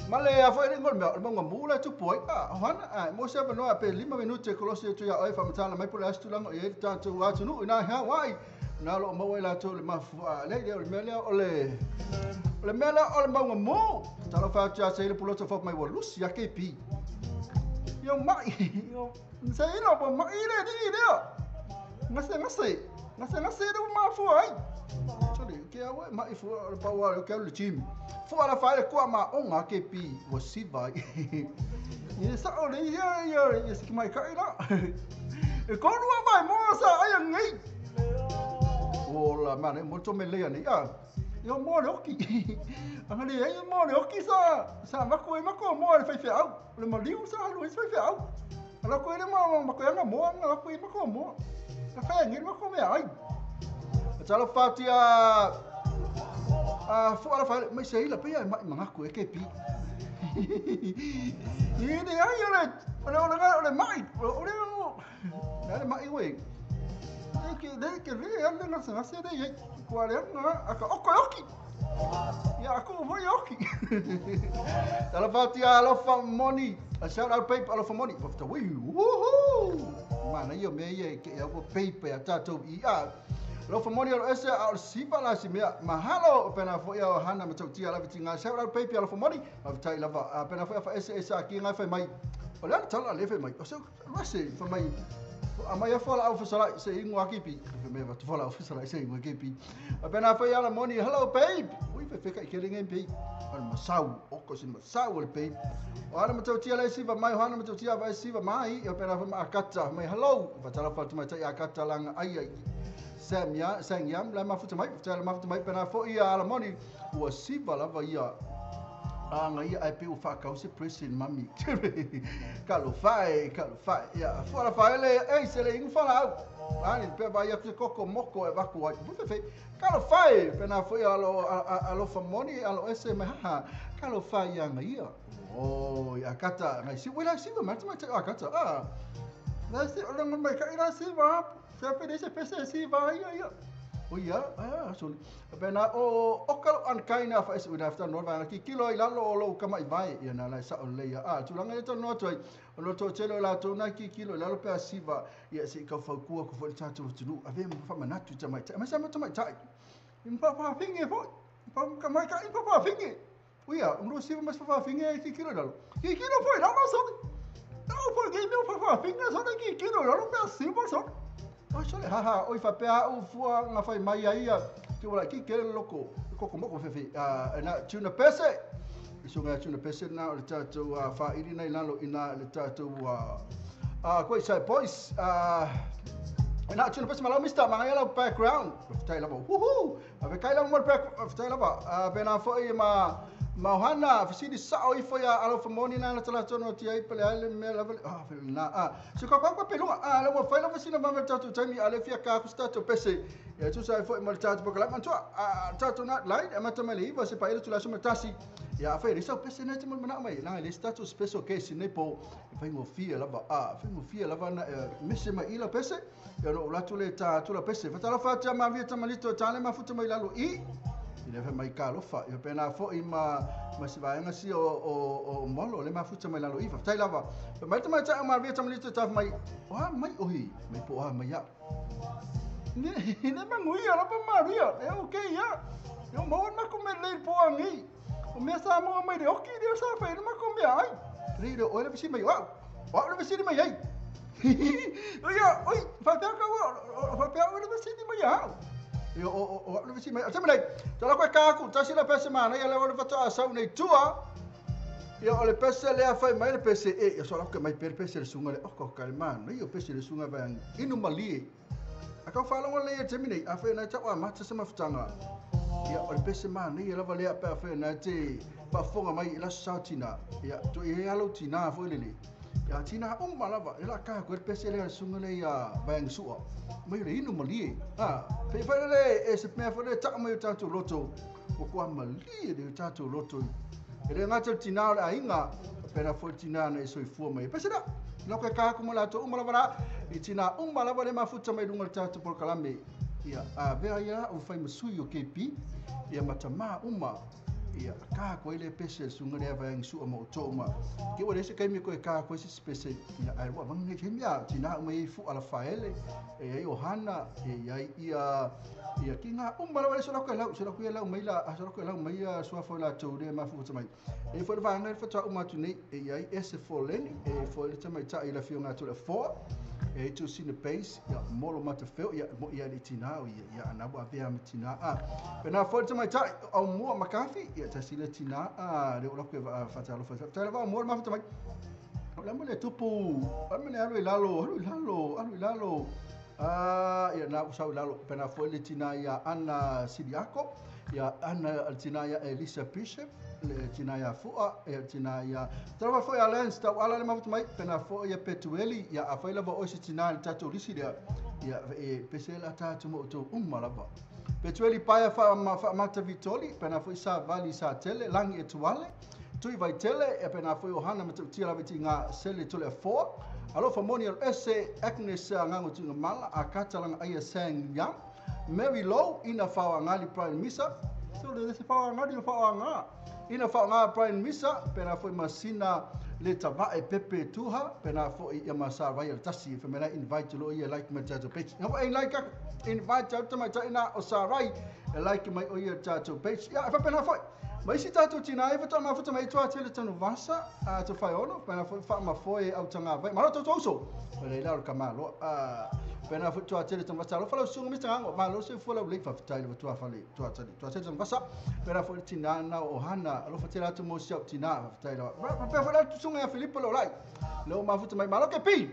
ma le a foi le ngol mea o le maunga mu la tupu ai a hana a mo se avanoa pe 5 minute kolosi atu ia oi faamatala mai po le asu tulaga i ai le tatou atunuu ina hea wai na lo maua i latou le mafu a le le o le mea lea o le o le mea lea o le maunga mu talofa atu ia se le puloto fo mai ua lusi ia KP Yo mai yo se ilo po mai le ni lea ngase ngase ngase ngase le mafua ai Sorry, ke awe mai fu le paua le ke le gym. Fu ala fa le kwa ma onga ke pi wa siva. Ye sa o le ia ia ye siki mai kai la. E ko rua mai mo sa ai ngai. O la ma ne mo to me le ni a. Yo mo le oki. Anga le ai mo le oki sa sa ma ko e ma ko mo le fai fe au. Le ma liu sa lu fai fe au. Ala ko le ma ma ko nga mo nga ko ma ko mo. Ka fai ngi ma ko me ai. Talo fatia a fu ala fa mai sei la pe ai mai mangaku e ke pi. Ni ne ai ole ole ole ole mai ole mo. Na le mai we. E ke de ke re ande na se se de ye ko ale na aka oko oki. Ya ako voi oki. Talo fatia alofa moni. A shout out paper alofa moni. Wafta wi. Woohoo. Mana yo me ye ke ya paper ya tatou i a. Alofa moni alo ese a o sipa la si mea mahalo pena fo ia o hana ma tautia la vitinga shout out paper alofa moni ma vitai lava pena fo ia fa ese ese a ki ngai fai mai o le ana tala le fai mai o se rase fa mai a mai fo la au fasala se ingo a kipi fe me va fo la au fasala se ingo kipi a pena fo ia la moni hello babe ui fe fe ka ke le ngai o le masau o ko se masau le babe o ana ma tautia la siva mai o ana ma tautia va siva mai o pena fo ma akata mai hello va tala fa mai tai akata langa ai ai Sam ya sang yam la mafuta mai tala mafuta mai pena fo ia ala moni ua siva lava ia a ngai ai pe u fa kau se president mami ka lo fai ia fo la fa le ei se le ingu fa la ani pe vai ia koko moko e vaku ai bu fe ka lo fai pena fo ia alo alo fa moni alo ese ma ha ka lo fai ia ngai ia o ia kata ngai si wela siva ma te akata a la si o le mai ka ira siva Se pe se pese si va ia ia. O ia, ah so pena o o ka an kaina fa ese una after no va ki kilo i lalo o lo kama i vai ia na la sa o le ia. A tulanga le no toi o lo to telo la to na ki kilo lalo pe asiva ia se ka fa ku ko fo tatu tunu ave mo fa manatu ta mai. Ma sa ma ta mai tai. Impa pa finge fo. Pa ka mai ka impa pa finge. O ia, um ro siva mas fa finge ki kilo lalo. Ki kilo foi lalo so. No foi ki meu fa finge so ki kilo lalo pe asiva so. O sole ha ha oi fa pea u fua nga fai mai ai ia te wala ki ke loko koko moko fefe a na tuna pese iso nga tuna pese na o le tatou fa iri nei lalo ina le tatou a koi sai boys na tuna pese malo mister manga la background ftai lava woohoo ave kai la mo back ftai lava pena foi ma Mahana fasili sao ifo ya alofa moni na tala tono ti ai pele ale me la ah na ah se ko ko pelu ah la wo fa la fasina ma tatu tami ale fia ka ku sta to pese ya tu sai fo ma tatu bokala man to a tatu na line ama tamali va se pa ele tu la so tasi ya fa ele so pese na te mo na mai na ele status special case ne po fa ngo fia la va ah fa ngo fia la va na mese ma ila pese ya no la tu le ta tu la pese fa ta la fa ta ma vi ta malito ta le ma futa mai lalo i ile fa mai ka lofa ia pena fo i ma si vaenga si o molo le mafuta mai lalo i fa tai lava mai ta mai ta ma vi ta malito ta mai o ha mai ohi mai po ha mai ya ne ne mangui ala pa maria e okay ya yo mo ma ko me le po angi o me sa mo mai de oki de sa fa ma ko me ai ri de o le si mai wa o le si mai ai oi oi fa pa ka wa fa pa o le si mai ya Yo o le si mai o mai tala ko ka ku tasi la pese mana ia le o le fata sa nei tua ia o le pese le a fai mai le pese e ia so la ko mai per pese le sunga le o ko ka man mai o pese le sunga va inu mali a ka fa longo le te mine a fe na ta wa ma se mafutanga ia o le pese mana ia lava le a fe na te pa fonga mai la sautina ia to ia lo tina fo le le ia tina o malava ela ka ko pese le sunga le ia va sua mai le inu mali a pe fa le e se me fa le ta mai tatu loto o ko mali le tatu loto e le ngata tina le ainga pera fo tina na so fu mai pese da no ka ka ko mala to malava i tina malava le mafuta mai lunga tatu por kalame Ia avea ia au fai masui o KP ia matama uma ia ka ko ile pese sunga le va ngi su mo to ma ke o le se kai mi ko ka ko se pese ia ai wa vangi ke mia tina uma i fu ala faele e ai o hana e ai ia ia kinga uma la so la ko la so la ko la mai la so la ko la mai ya so fo la to le ma fu mai e fo va ngai fo ta uma tu nei e ai ese fo leni e fo le mai ta i la fionga to le fo e tu sine base ia molo mata feo ia mo ia le tina o ia ia ana wa vea tina a pena fo te mai ta au mo makafi ia ta sile tina a le ola ko fa ta lo fa ta va mo ma fa mai la mo le tupu a me alu lalo alu lalo alu lalo a ia na sa lalo pena fo le tina ia Ana Siliako ia Ana tina ia Elisa Bishop le tina ia Fua ia tina ia tarawa foi a Lens tau ala le mafuta mai pena foi ia Petueli ia a fai lava oisi tina le tatou lisi lea ia e pesela tatou mo outou uma lava Petueli paia fa mata Vitoli pena foi sa vali sa tele langi e tuale tui vai tele e pena foi o hana matautia lava ti ngā sele tole a foa alofa moni al ese Agnes ngango tunga mala a katalanga aia sang yang Mary Low ina whaangali Brian Misa so le se whaangali o whaanga ina whaanga Brian Misa pena foi masina le tavae Pepe Tuha pena foi ia masa vai al tasi fe mena invite lo ia like mai tatou page no ai like invite out mai ta ina o sarai like mai o ia tatou page ia fa pena foi mai si tatou tina e fa ma fa mai tua tele tanu vasa a to fai ono pena foi fa ma foi au tanga vai ma to so pena ila o kamalo a pena foi tua tele tanu vasa lo fa lo sunga mista ngo ma lo se foi lo le fa tai lo tua fa le tua tele tua tele tanu vasa pena foi tina na o hana lo fa tele atu mo si au tina fa tai lo fa fa la sunga Filipo lo lai lo ma fa mai ma lo ke pi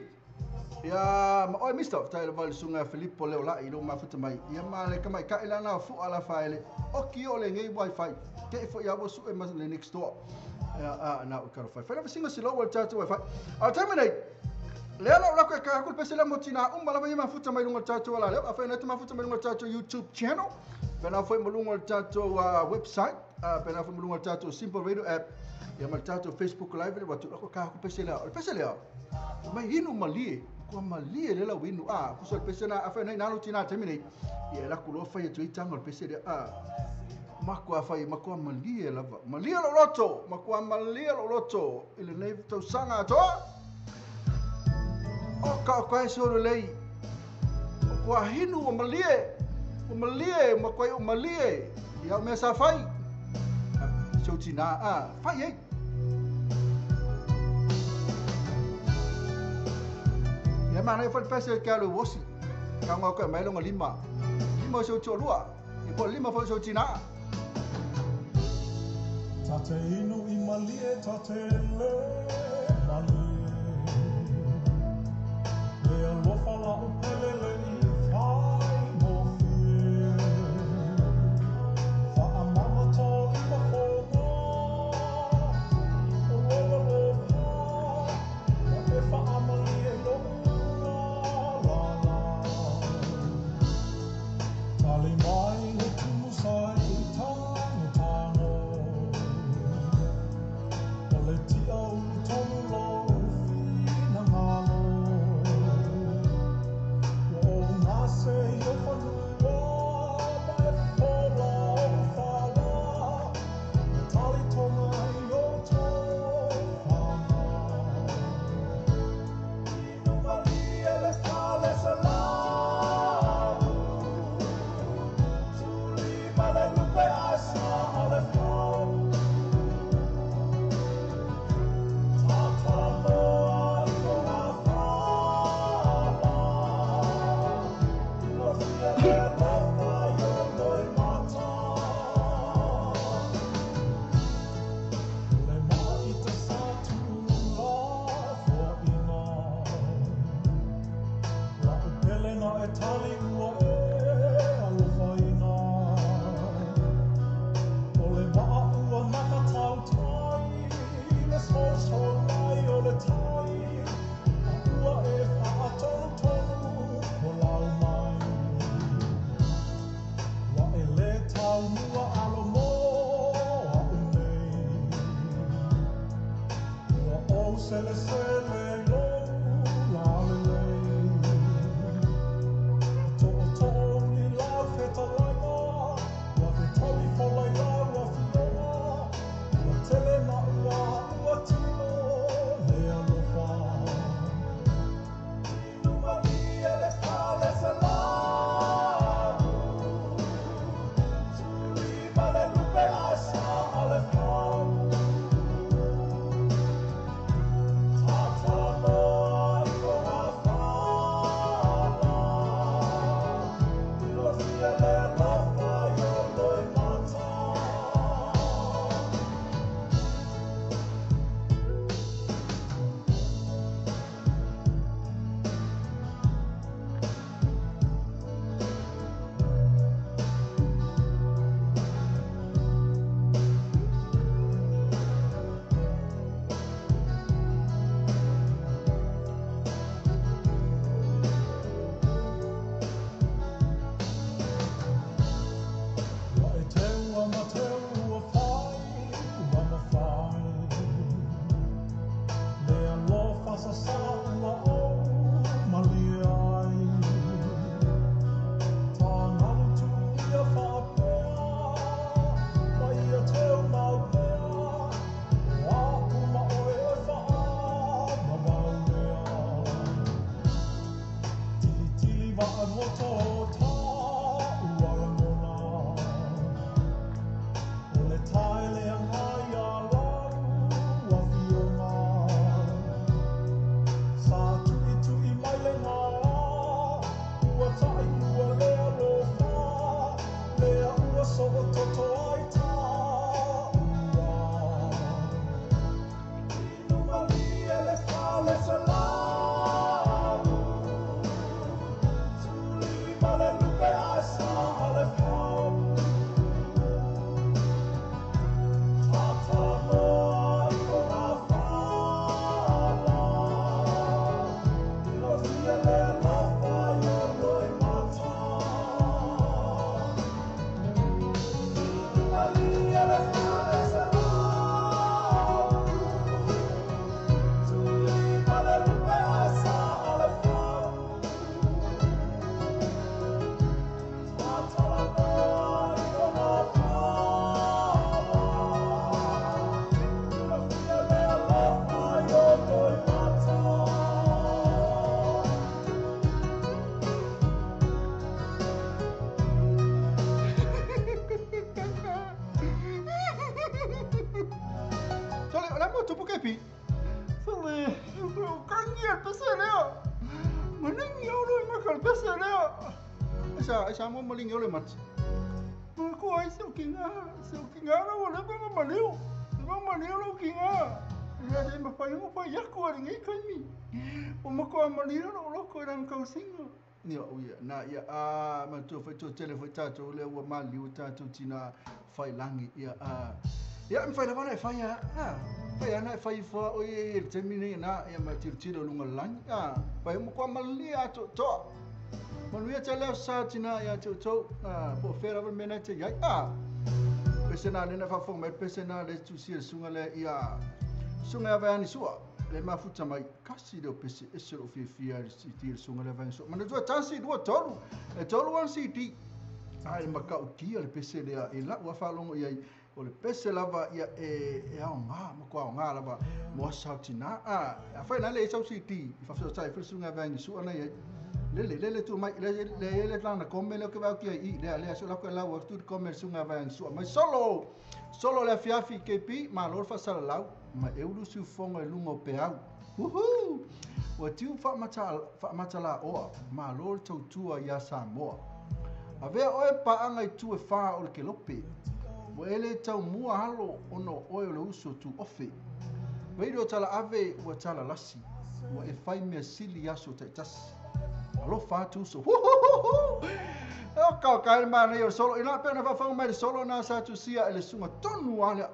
ia ma oi mister tai lo val sunga Filipo leo lai lo ma fa mai ia ma le ka mai ka ila na fu ala fa ele o ki o le ngai wifi ke fo ia wo su e ma le next door ia a na o ka fa fa singa si lo wa ta wifi a terminate le ala la ka ku pese la motina umba la ma futa mai lunga tatou ala le a fa na ma futa mai lunga tatou YouTube channel pena foi mo lunga tatou website pena foi mo lunga tatou Simple Radio app ia ma tatou Facebook live wa tu ka ku pese la pese le mai inu malie ko malie le la winu a ku so pese na a fa na na tina terminate ia la ku lo fa ia tuita ngol pese le a makua fai makua malie lava malie lo loto makua malie lo loto ile nei tausaga to o ka ka so lei o hinu o malie makua o malie ia me sa fai so tina a fai ei ia mana foi pese ka lo wosi ka ngo ka mai lo lima lima so to lua e po lima foi so tina Tate inu i malie, tate le malie. Le alofa la upele le i fai mo fie. Wha mama tō i mafonga, o lo alofa, wa e wha amalie lo la la la. Tali mai le tumusai tango tango. Le tia ulu tonu lo whina ngalo. Wa o ngā se i o whanua, ma e whola o whala. E tali tonga i o tō whanga. Inu malie le whale sa lau. Tuli ma le lupe a sa ale whau. Sele sele lo la le le. To to li la Na ia a ma tu fai tu tele fai tatou le ua maliu tatou tina fai langi ia a ia mi fai lava na fai a fai ana fai fo o ye le temine na ia ma tiro lunga langi a fai mo kwa malia to to manuia tele sa tina ia to to a po fera va mena te ia a pesena le na fa fo me pesena le tu si sunga le ia sunga va ni sua le mafuta mai kasi le pese ese o fia si ti sunga le va so mana tu tasi du tolu e tolu an si ti ai makau ti le pese le e la ua fa longo ia o le pese lava ia e au nga mo kwa nga lava mo sa tina a fa na le sa si ti fa fa sa fa sunga va ni su ana ia le le le tu mai le le le tla na come le ke va ki i le le so la ko la wa tu come sunga va ni su mai solo solo le fiafi kepi ma lo fa sala lau ma eulu su fonga lungo peau uhu wa tiu fa mata la oa ma lo tautua ia Samoa avea oe paanga i tu e fa o le kelope wa ele tau mua halo ono oe o le uso tu ofe Veido tala ave wa tala lasi wa e fai mea sili aso taitasi alofa atu uso uhuhuhu o kau kai mana i o solo ina pena whawhau mai le solo nā sa tu sia ele sunga tonu ale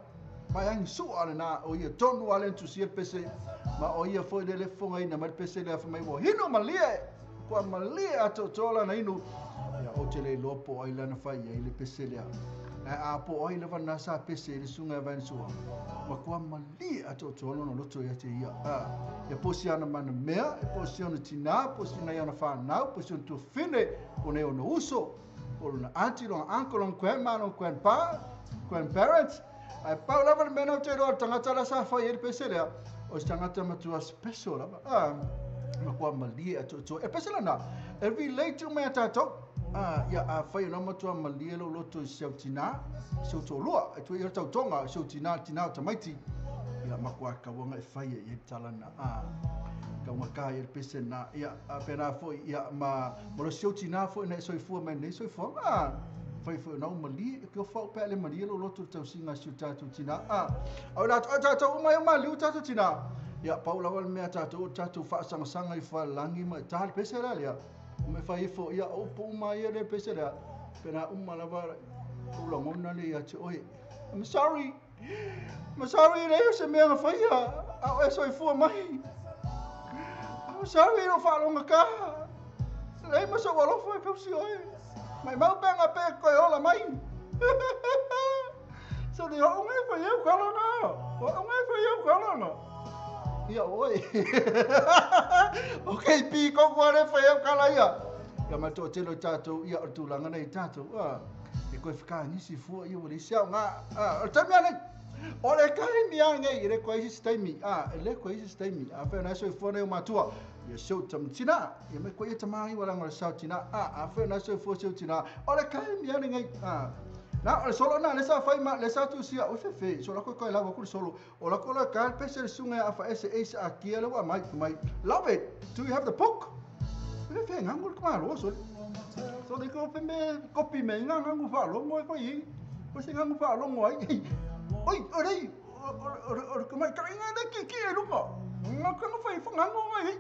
mai angi sua le nā o ia tonu ale tu sia pese ma o ia foi le lefonga ina mai pese le afa mai wa hino malie kua malie ato tola na inu ia o te le lopo ai lana fai ia le pese lea a po ai lava nā sa pese le sunga vain sua ma kua malie ato tola no loto ia te ia ia posi ana mana mea e posi ana tina posi ana ia na whanau posi ana tuafine o nei ono uso o lona auntie lona uncle lona grandma lona grandpa grandparents ai pau lava le mea nau te roa tangata la sa fai e le pese lea o se tangata matua special lava ma kua malie atoatoa e pese lana e relate mai a tātou ia a fai ona matua malie lo loto i seu tina seu tōlua e tui i tautonga seu tina tina o tamaiti ia ma kua kauanga e fai e i talana kaunga ka i le pese na ia a pena foi ia ma lo seu tina foi na e soifua mai nei soifua fai foi na malie e ke fau pe le malie lo loto tausinga seu tātou tina au la tātou mai maliu tātou tina ia pau lava le mea tātou tātou whaasangasanga i whalangi mai tā le pese la lea me fai fo ia o po mai le pese lea pena uma lava o langona le ia te oe I'm sorry I'm sorry le se mea na fai a o soifua mai I'm sorry no whaalonga ka le ma so alofa e kausi oe mai mau penga pe koe ola mai so le o ngai fai eu kalanga o ngai fai eu kalanga ia oe ok pi ko ko le fai eu kala ia ia ma to telo tātou ia o tūlanga nei tātou e koe whakaanisi fua ia o le siao ngā o tamia nei o le kai mia nei le koe isi taimi le koe isi taimi a whai nai soifua nei o matua ia seu tamtina ia me koe ia tamai wala ngā sau tina a whai nai soifua seu tina o le kai mia nei na o le solo na le sa fai ma le sa tu sia o fefe so la koe koe lawa kuri solo o la koe ka pese le sunga a fa ese ese a kia le wa mai mai love it do you have the book fefe ngangu le kumalo so so le ko me kopi me ngangu fa lo mo fai o se ngangu fa lo mo ai oi o rei o o mai ka inga le ki ki e luka nga ka fai fa ngangu mai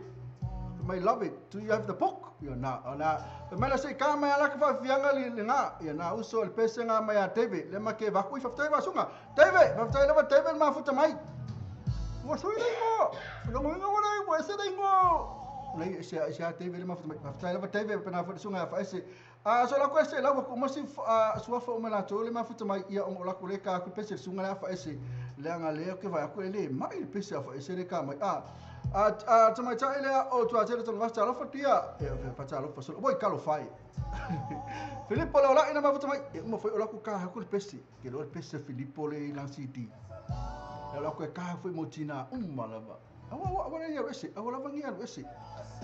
mai love it do you have the book ia na na mai la se ka mai ala ka fa fianga le nga ia na uso le pese nga mai a David le ma ke va kui fa tai va sunga David va tai lava David ma futa mai wa so ile ngo lo ngo ngo le wa se le ngo nei se se a David ma futa mai fa tai lava David pa na fa sunga fa ese So la ko ese la ko masi suafa o mela to le mafuta mai ia o la ko le ka ku pese sunga la fa ese le anga le ke va ko le mai le pese fa ese le ka mai a a tamai ta ile o tu atele tonu vasta alofa tia e fa alofa so boy kalo fai Filippo la ina mafuta mai e mo foi o la ko ka ku le pese ke lo le pese Filippo le la city la ko ka foi motina umma lava awa awa ia ese awa lava ngia ese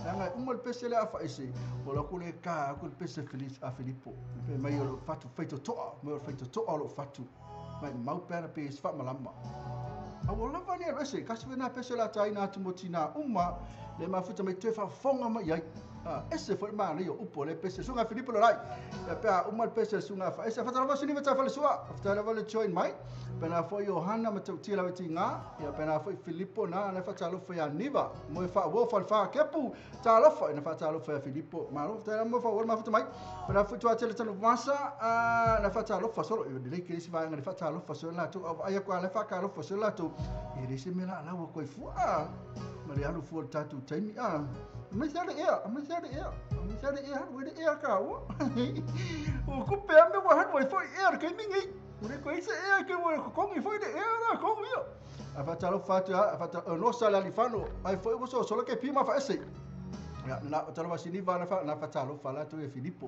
nanga umma le pese le afa ese o la ko le ka ku le pese a Filippo pe mai o fatu feito toa mai o feito toa lo fatu mai mau pera pe fa malama awa lava ngia ese kasi na pese la tai na tumotina umma le mafuta mai te fa fonga mai ai ese foi ma le upo le pese sunga Filippo lai ya pe umma le pese sunga fa ese fa lava sini fa fa le sua fa lava le join mai pena foi Johanna ma tau la tinga ya pena foi Filippo na na fa talo foi aniva mo fa wo fa fa kepu talo fa na fa talo foi Filippo ma lo ta mo fa wo ma fa mai pena foi tua tele talo masa na fa talo fa solo le ke se va na fa talo fa solo la tu ai ko la fa ka lo fa solo la tu e le se me la la wo ko fu a ma le alu fu tatu taimi a me sa le ia me sa le ia me sa le ia wo le ia ka wo o ku pe me wo han wo foi ia ke mi ngi o ko ise ia ke wo ko ngi foi le ia na ko ia a fa talo fa tu a fa no sa la lifano ai foi wo so solo ke pima fa ese ya na talo va sini va na fa talo fa la tu e Filippo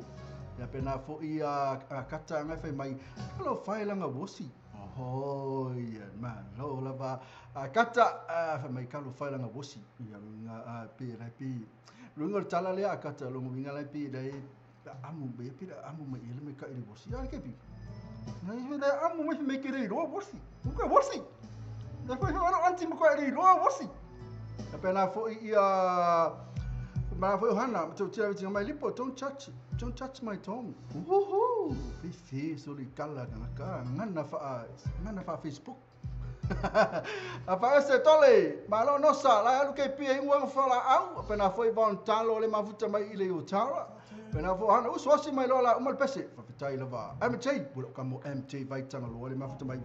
ya pe na fo ia kata ngai fa mai lo fa la nga wosi oh ya man lo la va kata fa mai ka lo fa la nga wosi ya nga pe la pe lunga tala le akata lo winga la pe le amu be pe amu me ele me ka ele wosi ya ke pi na ile amu me me ke le ro wosi ko wosi na foi ano anti mo ko ele ro wosi na pe na foi ia ma foi Johanna to tira ti mai lipo don't touch my tongue woohoo fe so le kala ka ngana fa Facebook a fa ese tole malo no sa la alu ke pie ngwa fa la au pe na foi von talo le mafuta mai ile o tara pe na fo hana uso si mai lola umal pese fa fitai lava MT bulo ka mo MT vai tanga lo le mafuta mai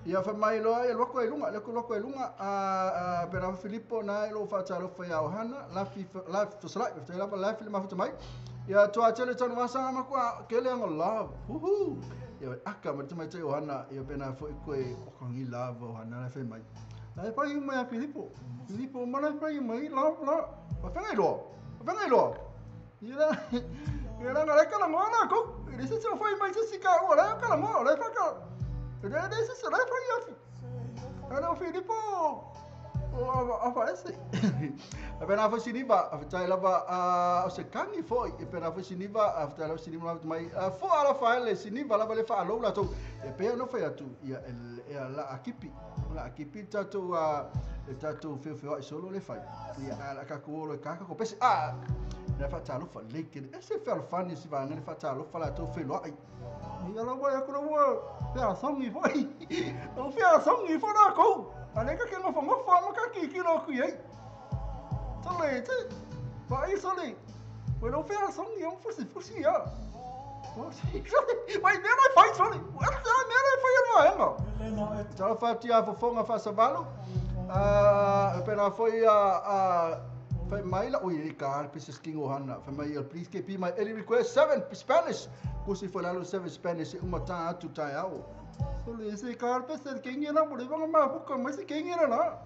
ia fa mai loa e loko e lunga le loko e lunga a pe na Filippo na lo fa talo fa ia hana la fi la to sala fa la la fi le mafuta mai ia to atele tanu wasa ma kwa kele ngo love woohoo ia aka ma tuma te Johanna ia pena foi koe o kangi love Johanna la fe mai la pa i mai Filippo Filippo ma la pa i mai love la pa fa ngai lo pa ngai lo ia ia la la ka la mo na ko ile se se foi mai se ka o la ka la mo la fa ka ile se se la fa ia fi ana Filippo o aparece a pena foi siniva a tai lava a se kangi foi e pena foi siniva a tai lava siniva mai fo ala fa le siniva lava le fa lo la to e pe no fa tu ia el la akipi tato a tato fe fe solo le fa ia ala ka ko lo ka ko pese a na fa talo fa le ke ese fa fa ni si va na fa talo fa la to fe lo ai ia la wa ko lo fe a songi foi o fe a songi foi na ko ale ka ke ngo fa ma ka ki ki lo ku ei tole te vai sole bueno fe a songi um fusi fusi ya vai me vai fai sole me vai fai no engo talo fa ti a fofonga fa savalo a pena foi a fa mai la oi ka pieces king ohana fa mai please keep my early request 7 Spanish kusi foi la 7 Spanish uma ta atu ta ao sole se ka pieces king era por iba ma buka mas king era la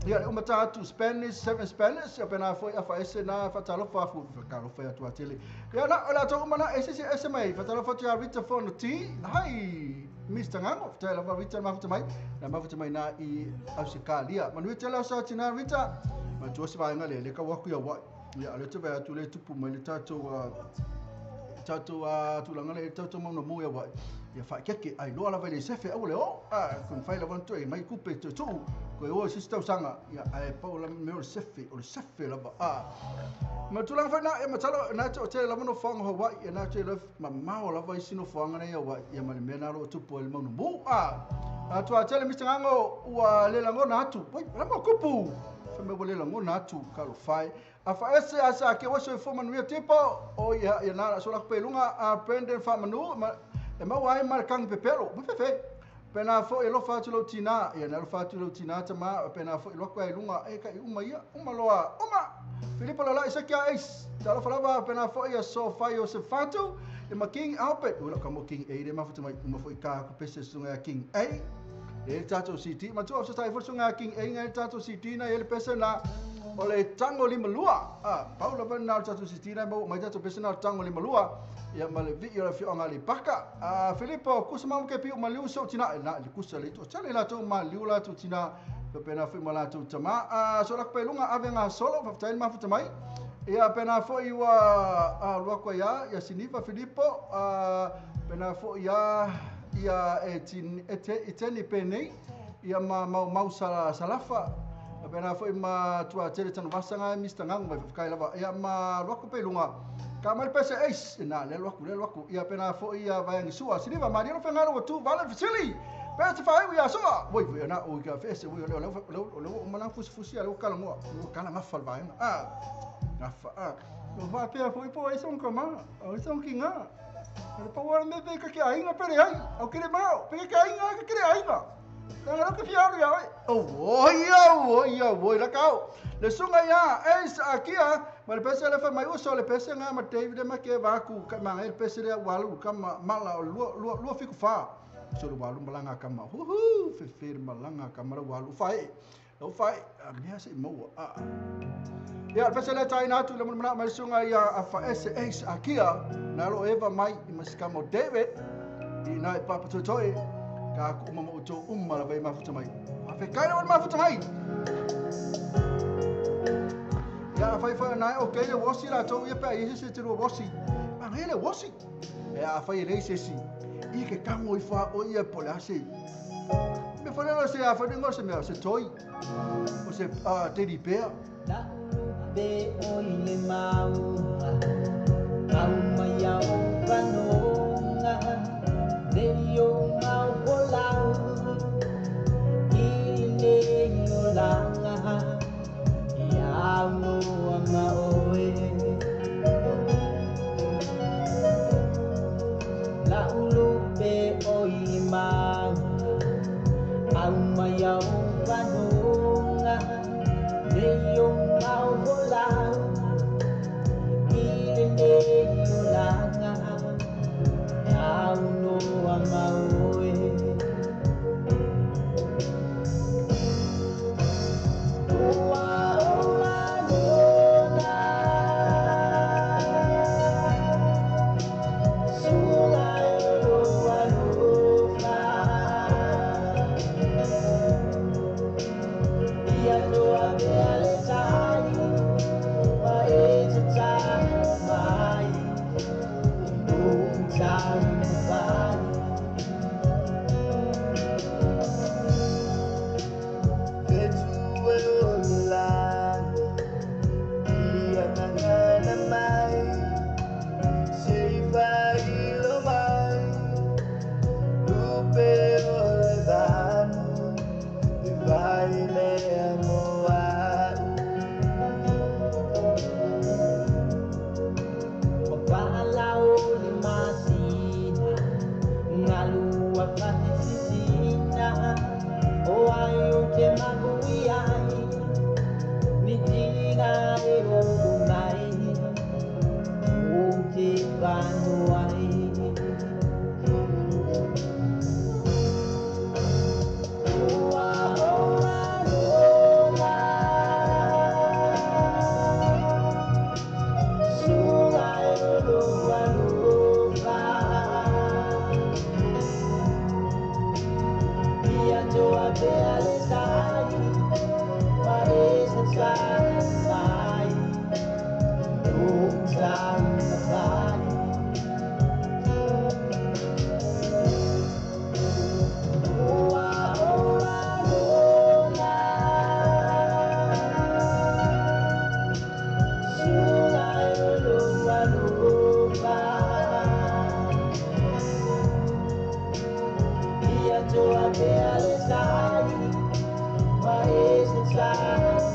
ia uma ta atu Spanish 7 Spanish pena foi a fa ese na fa talo fa fu ka lo fa atu atele ia na la to uma na ese ese mai fa talo fa ti a Rita phone ti hi Mr. Ngango, te la Rita mafuta mai, na mafuta mai na i Australia. Manu te la sa tina Rita, ma tu se vai ngale le ka wa ku ya wa. Ya le te vai tu le tupu mai le tato tato tu la ngale tato mo no mo ya wa. Ya fa ke ke ai lo la vai le sefe au le o, a kun fai la van tu e mai kupe tu tu. Ko o sister sanga ya ai pa la me o sefe o sefe la ba. A ma tu la fa na e ma talo na te te la mo no fanga ho wa ya na te le ma ma o la vai sino fanga na ya wa ya ma le mena ro tu po le mo no mo a a tu a tele Mr. Ngango ua le la ngona atu oi la mo kupu fa me le la ngona atu ka lo fai a fa ese asa ke wa so fo manu tipo o ya ya na so la pelunga a Brendan fa manu e ma wai ma kang pepelo mo fefe pena fo e lo fa tu lo tina ya na lo fa tu lo tina tama pena fo e lo kwa lunga e ka uma ia uma loa uma Filippo la isa kia ace talo fa lava pena fo ia so fa yo se fatu E ma King Albert ua ka mo King A le mafuta mai uma foi ka ku pese sunga King A e tatou CD ma tu sai fo sunga King A ngai tatou CD na ele pese na o le tango lima lua a paula va na tatou CD na mo mai tatou pese na tango lima lua ia ma le vi o le fioga le baka a Filipo kusa ma ke pi ma liu so tina na le kusa le to tale la to ma liu la to tina pena foi ma la to tama a so la pelunga ave nga solo fa tai ma futa mai ia pena foi ua a lua ko ia ia Siniva Filipo a pena foi ia ia e tin e teni pene ia ma mau mau sala salafa pena foi ma tua tele tanu vasanga Mr Ngangu mai kai lava ia ma lua ko pelunga ka mal pese ace na le lua ku ia pena foi ia vai ngi sua Siniva ma dio fengalo wa tu vale fisili pese fai ia soa voi voi na o ka fese voi le le le o mana fusi fusi ale o kala ngoa o kala ngafal vai a ngafa a o va pea foi po ai son kama o son kinga le pa wa me pe ka ke ainga pere ai o kere mau pe ke ainga ka kere ainga na ke fiaru ia o o ia o la kau le sunga ia ace akia ma le pese le fa mai uso le pese nga ma David ma ke va ku ka ma le pese le walu ka mala lua lua lua fiku fa so le walu malanga kama hu hu fe fe malanga kama le walu fai lo fai a mea se mo a ia pese le taina tu le mana mai sunga ia a fa ese ace akia na lo eva mai ma skamo David i na papa totoe ka ku uma mo to umma la vai mafuta mai a fe kai le mafuta mai ia fai fai na o ke le wosi la to ia pa i se te lo wosi ma le wosi e a fai le se si i ke kango i fa o ia po la se me fa le se a fa ngo se me se toi o se a teddy bear la be o le mau au mai au panonga de yo mau volau i le yo langa ia no ama oe la ulupe o i mau au mai au panonga de yo mau volau i le yo langa ia no ama oe.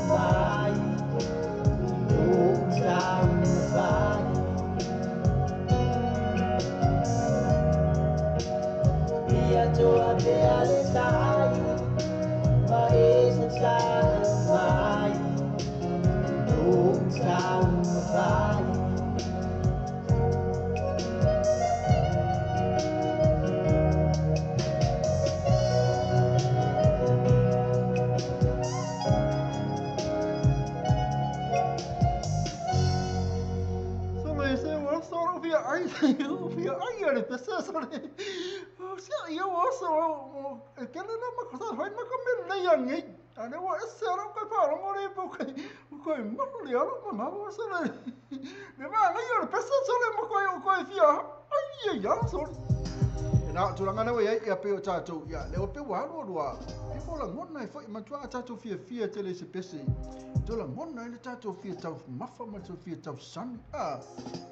Bye. pese sole. Sia ia o so e kele na ma ko sa ma ko me le ya ngi. A le ua ese ala kai faalogo le po kai kai malu le alo ma ma sole. Le manaia o le pese sole ma koe o koe fia. Ai ai ala sole. E na tulaga na ua iai ia pei o tatou ia le o pe ua alu alua. Pe mo lagona e foi matuaga tatou fiafia tele i se pese. To lagona ai le tatou fia tau mafa ma le tatou fia tausami. A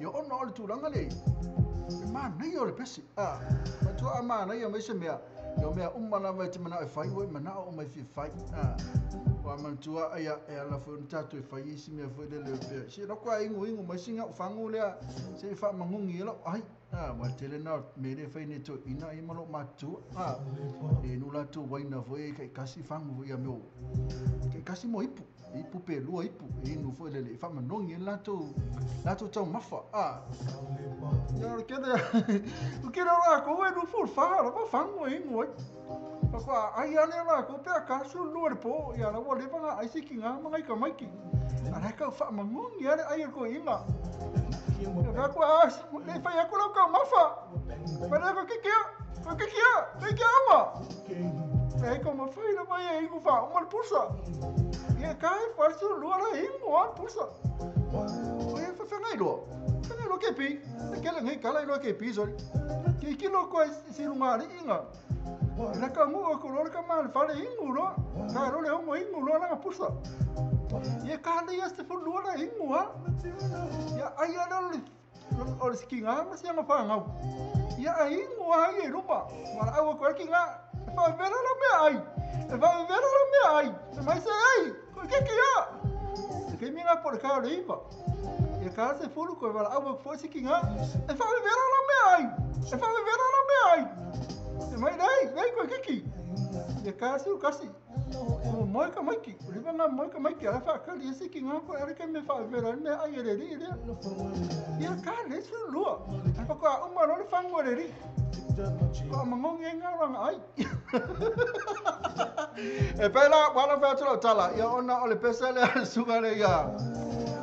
ia ona o le tulaga le. E manaia o le pese. A matuaga manaia mai se mea. Ia o mea uma lava e te manao e fai ua e manao uma e fia fai. A ua manatua ia e ala foi ona tatou e fai isi mea foi lele o pea. Se loko a ingu ingu mai singa o fangu lea se i faamagugi e lau ai. A ua tele na me le fai nei to ina i ma lo matua. A e nu latou waina foi e kaikasi fangu foi ia meo. Kaikasi mo ipu. Ipu pe lua ipu. E inu foi lele i faamanogi e latou latou taumafa. A ia o le kele o kele o lakou e nufu le fa lava fangu e ingu ai. Faatoa ai lava lea lakou pe a kasu le lua i le po. Ia la ua leva ona ai sikiga ma nai tamaiti. A la e tau faamagugi lava le ai a le toeaina. Ia fai atu a le i fai atu lau taumafa. Fai lea koe kiki a, koe kiki a, kiki ama. E taumafai lava ia e inu faauma le pusa. Ia ka e faasu lua la e inu lava le pusa. O ia fawhengai loa. Whengai loa ke pi. E kele ngai kala i loa ke pi sorry. Ke kilo koe si lunga ali inga. E la ka ngu ko loa ka ma le fale inu loa. Ka lo le ongo inu loa la pusa. Ia ka le ia se fu lua la inu ha. Ia ai ala le o le sikiga ma siaga fagau. Ia ai inu ai e luma. Ma la au ko ki nga. E faavevela lau mea ai. E faavevela lau mea ai. E mai se ai. Ko ke ki a. E taimi nga po le ka o le iva. Ia ka se fulu koe wala au fo sikiga. E faavevela lau mea ai. E faavevela lau mea ai. E mai nei, nei koe kiki. Ia ka se kasi. O moe ka maiki. O liva ngā moe ka maiki. Ala whaakali e sikiga koe ale kai me faavevela le mea ai e le ri lea. Ia ka le su lua. A whakoa uma lo le whangu e le ri. Ko mangongi e ngā ranga ai. E pēlā, wala whea atu lau tala. Ia ona o le pese lea le suga le ia.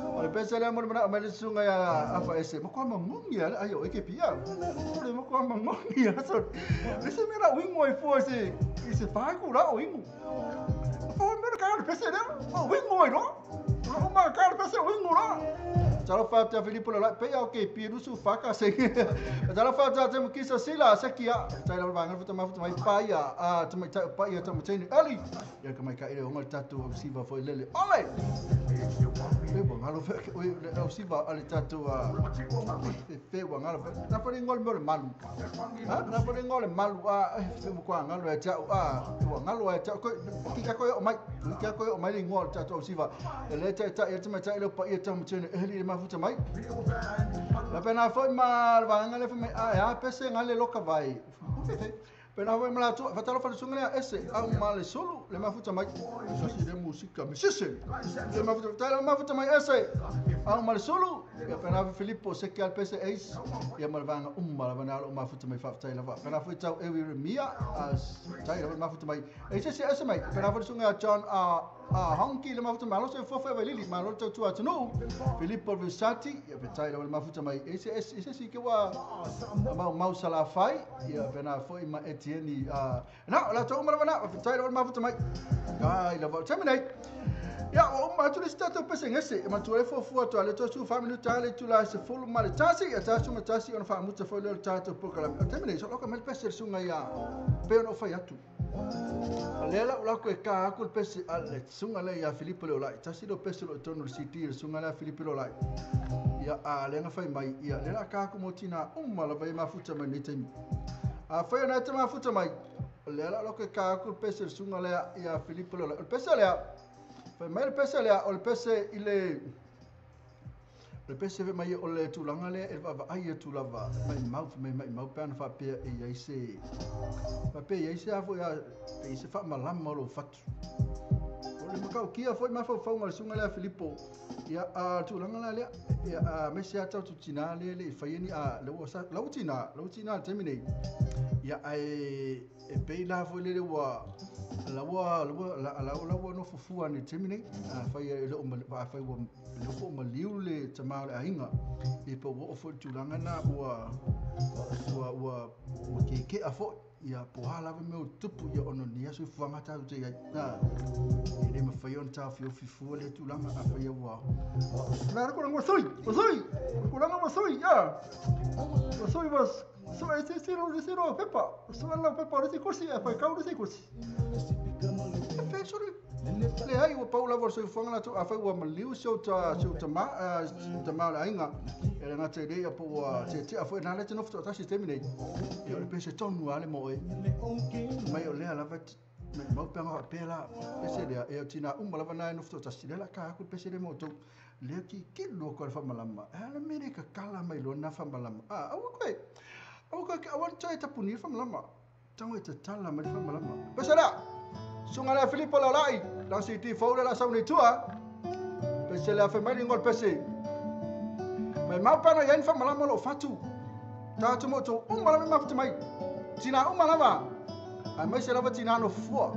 O le pese lea mo le mana o mai le suga ia afa ese. Ma koa mangongi a le ai o eke pia. O le ma koa mangongi a so. Le se mera wingo e fua se. I se whaiku la o ingu. O mera ka le pese lea. O wingo e roa. O ma ka le pese o wingo la. Talofa atu ia Filipo le lai pei au ke pi lusu whaka se. Talofa atu ia te mukisa sila se kia. Tai lau vanga futa mafuta mai pai a a te mai tai pai a te mateni ali. Ia ka mai ka ire onga le tatou au siva foi lele. Ole! Fe wa ngalo fe oi le au siva ale tatou a fe wa ngalo fe. Na fari ngol mo le malu. Ha na fari ngol le malu a fe mo kwa ngalo e tau a wa ngalo e tau ko ki ka ko o mai ki ka ko o mai le ngol tatou au siva. Le tai tai te mai tai le pai e te mateni eli le mafuta mai. La pena foi ma le vaega le fai mai a e a pese nga le loka vai. Pena foi ma la tu fatalo fa sunga le ese au ma le sulu le mafuta mai. Sa si le musika me sese. Le mafuta tala mafuta mai ese au ma le sulu. Ia pena foi Filippo se ke al pese eis. Ia ma le vaega uma lava na lo mafuta mai faafetai lava. Pena foi tau ewi remia as tai lava mafuta mai. Eis se ese mai. Pena foi sunga John a honki le mafuta mai alo se fofa vai lili ma lo tau tua atu Filippo Versati ia petai lava le mafuta mai ese ese ese si ke wa mau mau sala fai ia pena foi ma Etienne a na la tau mara na petai lava le mafuta mai ai lava terminate. Ia o ma tu le statu pese ngese ma tu e fofua tu ale tu fa minuta ale tu la se fulu ma le tasi ia tasi ma tasi ona fa muta foi le tatu pokala terminate so loka mel pese sunga ia pe no fai atu. Lela o la koe ka aku le pese a le sunga le ia Filipo le olai. Tasi lo pese lo tonu le CD le sunga le Filipo le olai. Ia a lenga fai mai ia lela ka aku mo tina uma lava i mafuta mai nei taimi. A fai ona te mafuta mai. Lela lo koe ka aku le pese le sunga le ia Filipo le olai. O le pese lea, fai mai le pese lea, o le pese i le le pese fe mai o le tulaga lea e vaavaai atu lava mai mau mai mai mau pe ana faapea e iai se faapea iai se a foi a e se faamalama o lou fatu. O le makaukia foi mafaufauga le suga lea Filipo ia a tulaga la lea ia a me se a tau tutina lea le i fai ni a le ua sa lau tina le taimi nei. Ia ae e pei la foi lele ua Laua laua la laua no fufua ni temine a fai e le o ma fai ua le fo ma liu le tama le ainga e po o fo tulaga na ua ua ua ua ke ke a fo ia po ha lava me o tupu ia ono ni aso fuanga ta te ai na e le ma fai on ta fi fi fu le tulaga a fai ua na ko ngo sui sui ko ngo sui ya sui was so e se se ro se ro pepa so la pepa ro se kosi a fai kau ro se kosi e sorry le ai ua pau lava o le soifuaga latou afai ua maliu si o ta tamā o le aiga e le gata i lea po ua teatea foi na le te nofo toatasi i taimi nei ia o le pese tonu a le mo oe mai o lea lava mau peaga faapea la pese lea e o tinā uma lava na e nofo toatasi lea la ka aku le pese le mo outou lea kikilo ko le faamalama e ale mele kakala mai lona faamalama a aua koe aua koe aua le toe tapuni le faamalama tago e tatala mai le faamalama pese lea sunga lea Filipo Laolai lau si fou le la sau nei tua pese lea fai mai le ngol pese mai mau pana ia ni faamalama o loo fatu tatou mo outou uma lava e mafuta mai tinā uma lava ae mai se lava tinā no fufua.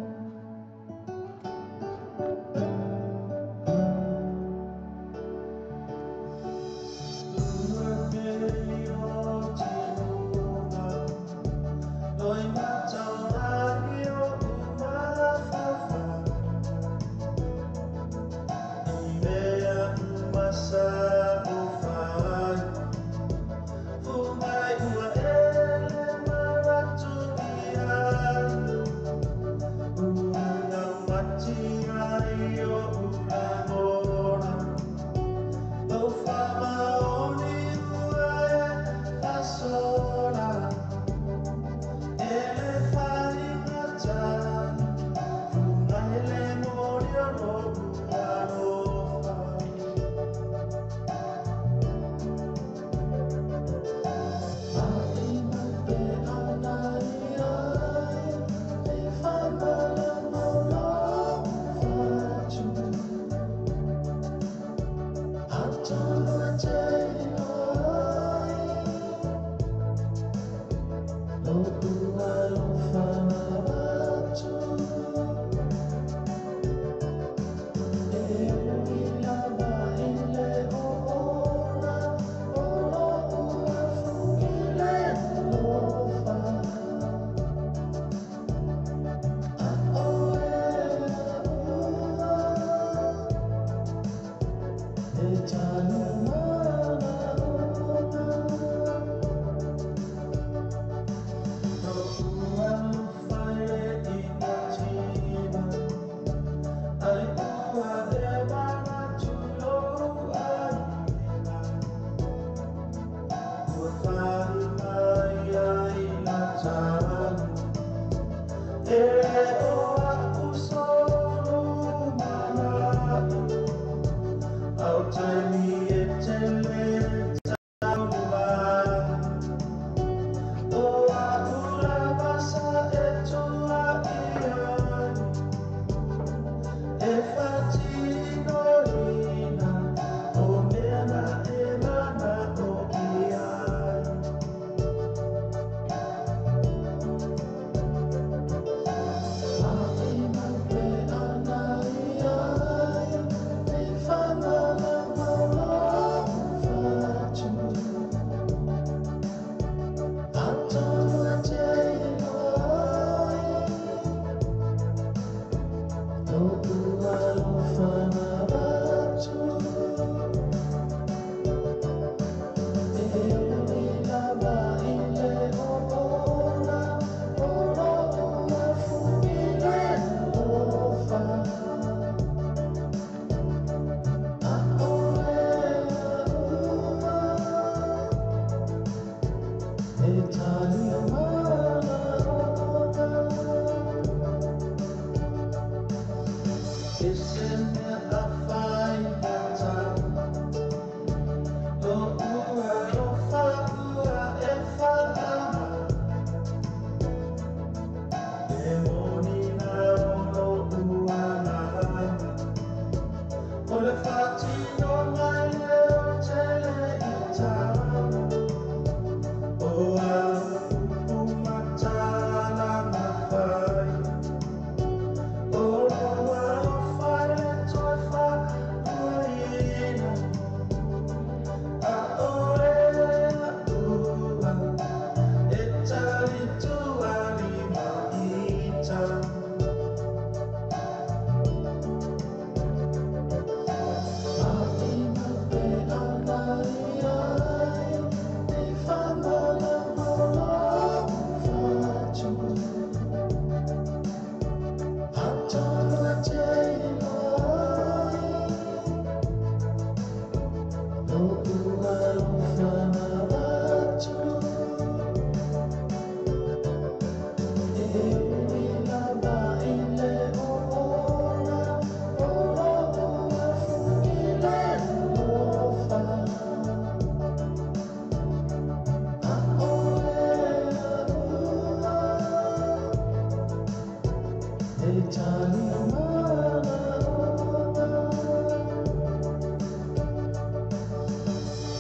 E tali o manaoga.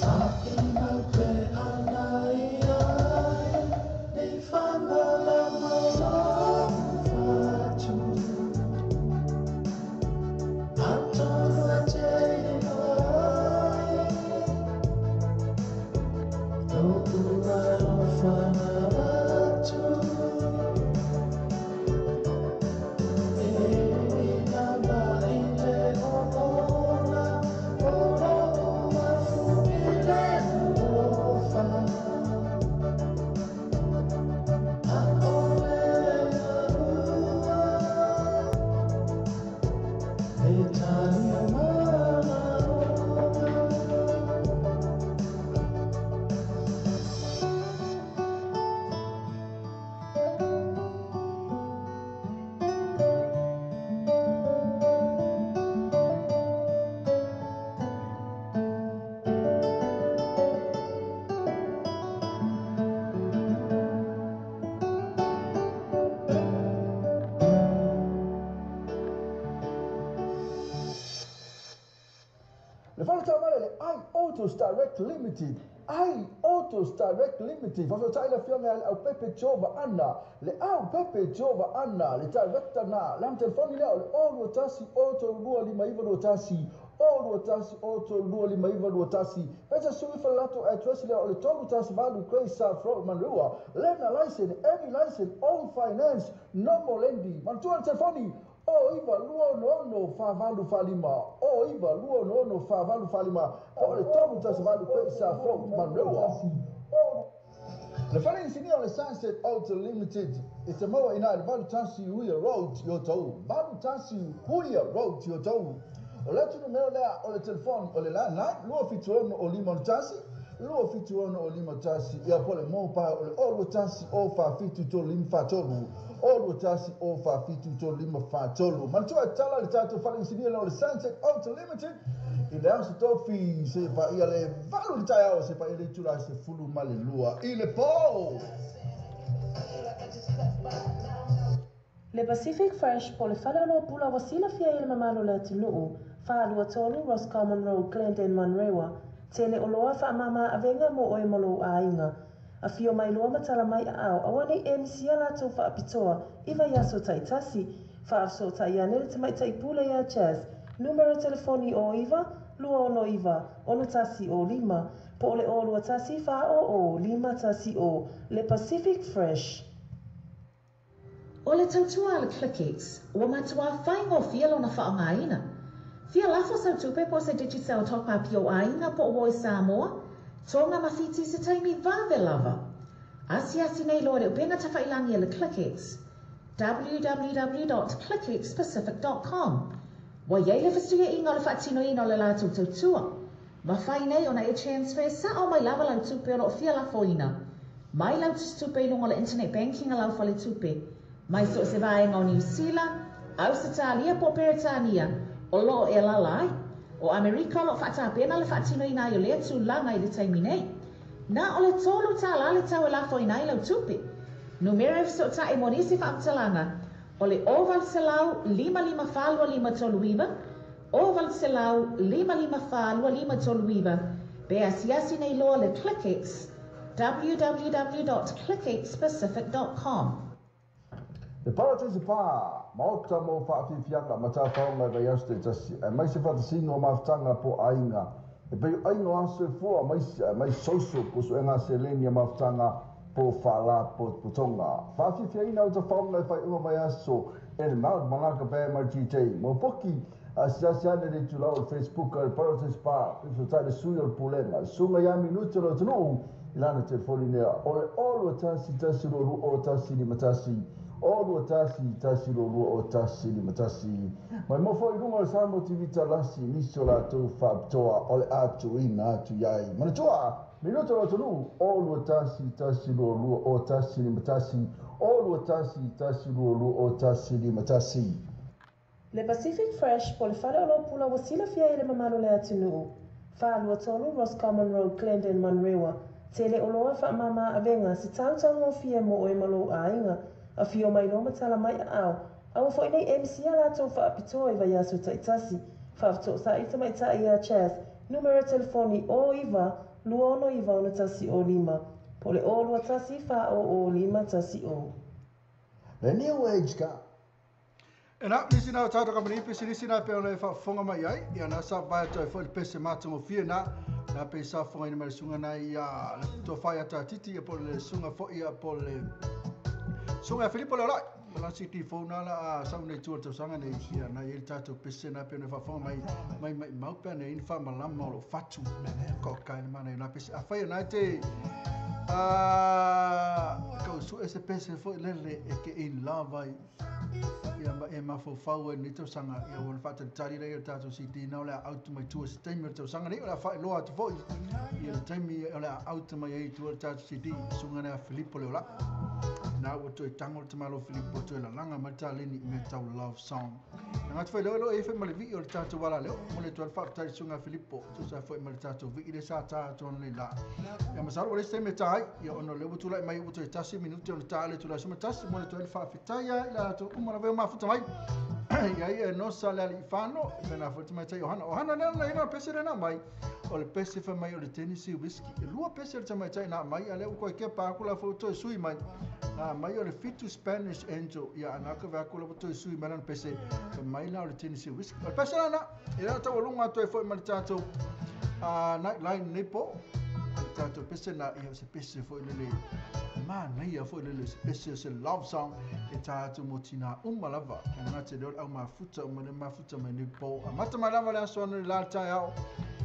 A i mau pe ana i ai, nei whamalama whatu. Atonu a te ai, Toku alofa atu. E ina mai le o ona, o lo'u afu i le alofa. A o le ua, e tali o manaoga. Le fale le I Autos Direct Limited. I Autos Direct Limited. Faafetai le afioga ia le Aupepe Jova Anna. Le Aupepe Jova Anna, le director na. Le telefoni lea o le 021 032 5921. 021 032 5921. Pesa sui fa lato address lea o le 318 Grey South Road, Manurewa. Lena license, any license, all finance, no more lending. Manatua le telefoni o 9 2 6 6 4 8 4 5 o 9 2 6 6 4 8 4 5 o le 318 Grey South Road, Manurewa. Le fale insinia o le Sunset Auto Limited e te maua ina i le 81 Huia Road i Otahuhu. 81 Huia Road i Otahuhu. O le atu numero lea o le telefoni o le landline 276 o 51 276 o 51 ia po le mobile o le 021 o 47 3 5 43 021 o 47 3 5 43. Manatua e tala le tatou fale insinia lea o le Sunset Auto Limited i le aso tofi se paia le 8 le taeao se paia le itula 12 i le po. Le Pacific Fresh po le fale o pula ua silafia i le mamalu o le atunuu, 423 Roscommon Road, Glendon, Manurewa. Tele oloa faamama avega mo oe ma lou aiga. Afio mai loa ma tala mai aao, aua nei e misia latou faapitoa i vaiaso taitasi. Faafesootai ane le tamaitai pule ia Jazz. Numera telefoni o 9 269 61 05 po o le 0 21 400 510. Le Pacific Fresh. O le tautua a le ClickX, ua matuā faigofie lona faaaogaina. Fia lafo sau tupe po o se Digicel top-up i ou aiga po o ua i Samoa, Tonga ma Fiti i se taimi vave lava. Asiasi nei loa i le upega tafailagi a le ClickX, www.clickxpacific.com. Ua i ai le fesuiaiga o le faatinoina o le latou tautua. Mafai nei ona e transfer sao mai lava lau tupe o lo o fia lafoina mai lau tusitupe i luga o le internet banking a lau faletupe, mai so o se vaega o Niu Sila, Ausetalia po o Peretania o lo o e alaala ai. O Amerika o lo o faatapena le faatinoina ai o lea tulaga i le taimi nei. Na o le $3 le tau e lafoina ai lau tupe. Numera e fesootai mo nisi faamatalaga o le 0800 554 2539, 0800 554 2539 pe asiasi nei loa le ClickX, www.clickxpacific.com. Le Paradise Pa, maota mo faafiafiaga ma tafaoga i vaiaso taitasi, aemaise faatasiga o mafutaga po o aiga. E pei o aiga o aso e fua aemaise social po o suega seleni a mafutaga po o faalapotopotoga. Faafiafiaina o tafaoga i faaiuga vaiaso e le Mount Malaka Bam RGT. Mo poki asiasi ane le itulau o le Facebook a le Paradise Pa, fesootai le sui o le pulega, le susuga ia Minute o le atunuu i lana telefoni lea o le 0 21 122 0151 o 21 122 0151. Mai mo foi luga o le Samoa TV Talasi nisi o latou faapitoa o le atuina atu i ai. Manatua, Minuta o le atunuu o 21 122 0151 o 21 122 0151. Le Pacific Fresh po le fale o pula ua silafia i le mamalu o le atunuu. 423 Roscommon Road, Glendon, Manurewa. Tele oloa faamama avega se tautaugofie mo oe ma lou aiga. Afio mai loa ma tala mai aao. Aua foi nei e misia latou faapitoa i vaiaso taitasi. Faafesootai i tamaitai ia Chas, numera telefoni 09 269 105, po o le 021 400 510. The New Age Car. E na, nisi na o tātou kamani, pese nisi na pe ona e faafofoga mai ai, ia na sa vae atu ai foi le pese matagofie na, na pe sa fofogaina mai le susuga na ia le tofa ia Tatiti ia po o le susuga foi ia po o le susuga ia Filipo Leolai. O la CD fou na la a sau nei tua le tausaga nei, ia na i ai le tātou pese na pe ona e faafofoga mai, mai mai mau pe ana i ai ni faamalama o loo fatu. Ka le mana i na pese. Afai o na e te a kau sue se pese foi lele e ke in love ai ia ma e mafaufau ai lenei tausaga ia ua na faatalitali lea i le tatou CD na o le a autu mai tua se taimi o le tausaga nei o le a faailoa atu foi ia le taimi o le a autu mai ai tua le tatou CD susuga lea Filipo Leolai na ua toe tango le tamalo Filipo toe lalaga mai le taleni i mea tau love song. Na gata foi leo lo e foi ma le vii o le tatou ala leo mo le toe faafetai susuga Filipo tusa foi ma le tatou vii le sa tā atu ana nei la. Ia masalo ua le se taimi e tā ai ia ona o lea ua tulai mai ua toe tasi minute ona tā le tulai suma tasi mo le toe faafetai ai i la latou uma lava e mafuta mai. Ia ia e nosa le alii whano, e pena foi te mai Ohana. Ohana nena na ina pese lena mai. O le pese fa mai o le Tennessee Whiskey. E lua pese le tamaitai na mai, a lea ua koe kepa aku la foi toe sui mai. Na mai o le fitu Spanish Angel. Ia ana ka vea kula toe sui mai lana pese. Fa mai la o le Tennessee Whiskey. O le pese lana, e lana taualuga atu ai foi ma le tatou Nightline nei po. O le tatou pese na, ia o se pese foi lele manaia foi lele se pese o se love song e tā atu mo tina uma lava. E ngate leo le au mafuta uma le mafuta mai nei po. A mata mai lava le aso ana le la taeao.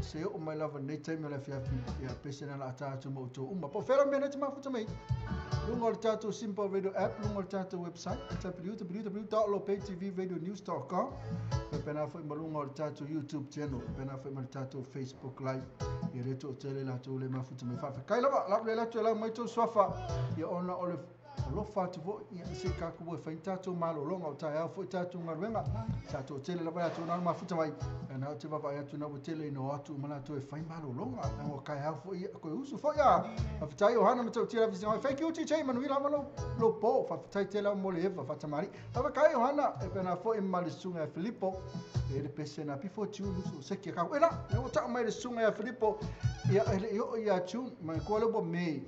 Se o mai lava nei taimi o le afiafi. Ia pese na la tā atu mo outou uma. Po whera mea nei te mafuta mai. Lunga o le tātou Simple Radio app, lunga o le tātou website, www.loptvradionews.com. E pena foi ma lunga o le tātou YouTube channel, e pena foi ma le tātou Facebook Live. Ia le to'atele latou le mafuta mai faafetai lava, lau le atu e lau mai tou suafa. Ia ona o le alofa atu foi, ia se kākou e fai ni tātou malologa o taeao foi tātou galuega. Sa to'atele lava latou na mafuta mai. Ia na o te vaavaai atu na ua tele ina o atu uma latou e fai malologa. Na ua kaeao foi ia koe usu foi a. Faafetai Ohana ma tautia la fisina. Thank you TJ manuia lava lo lo po. Faafetai tele mo le eva faatamali. Faafetai Ohana e pena foi ma le susuga ia Filipo. E le pese na before June usu seki ka. Ela, na ua tau mai le susuga ia Filipo. Ia ele i o ia June mai ko le ua May.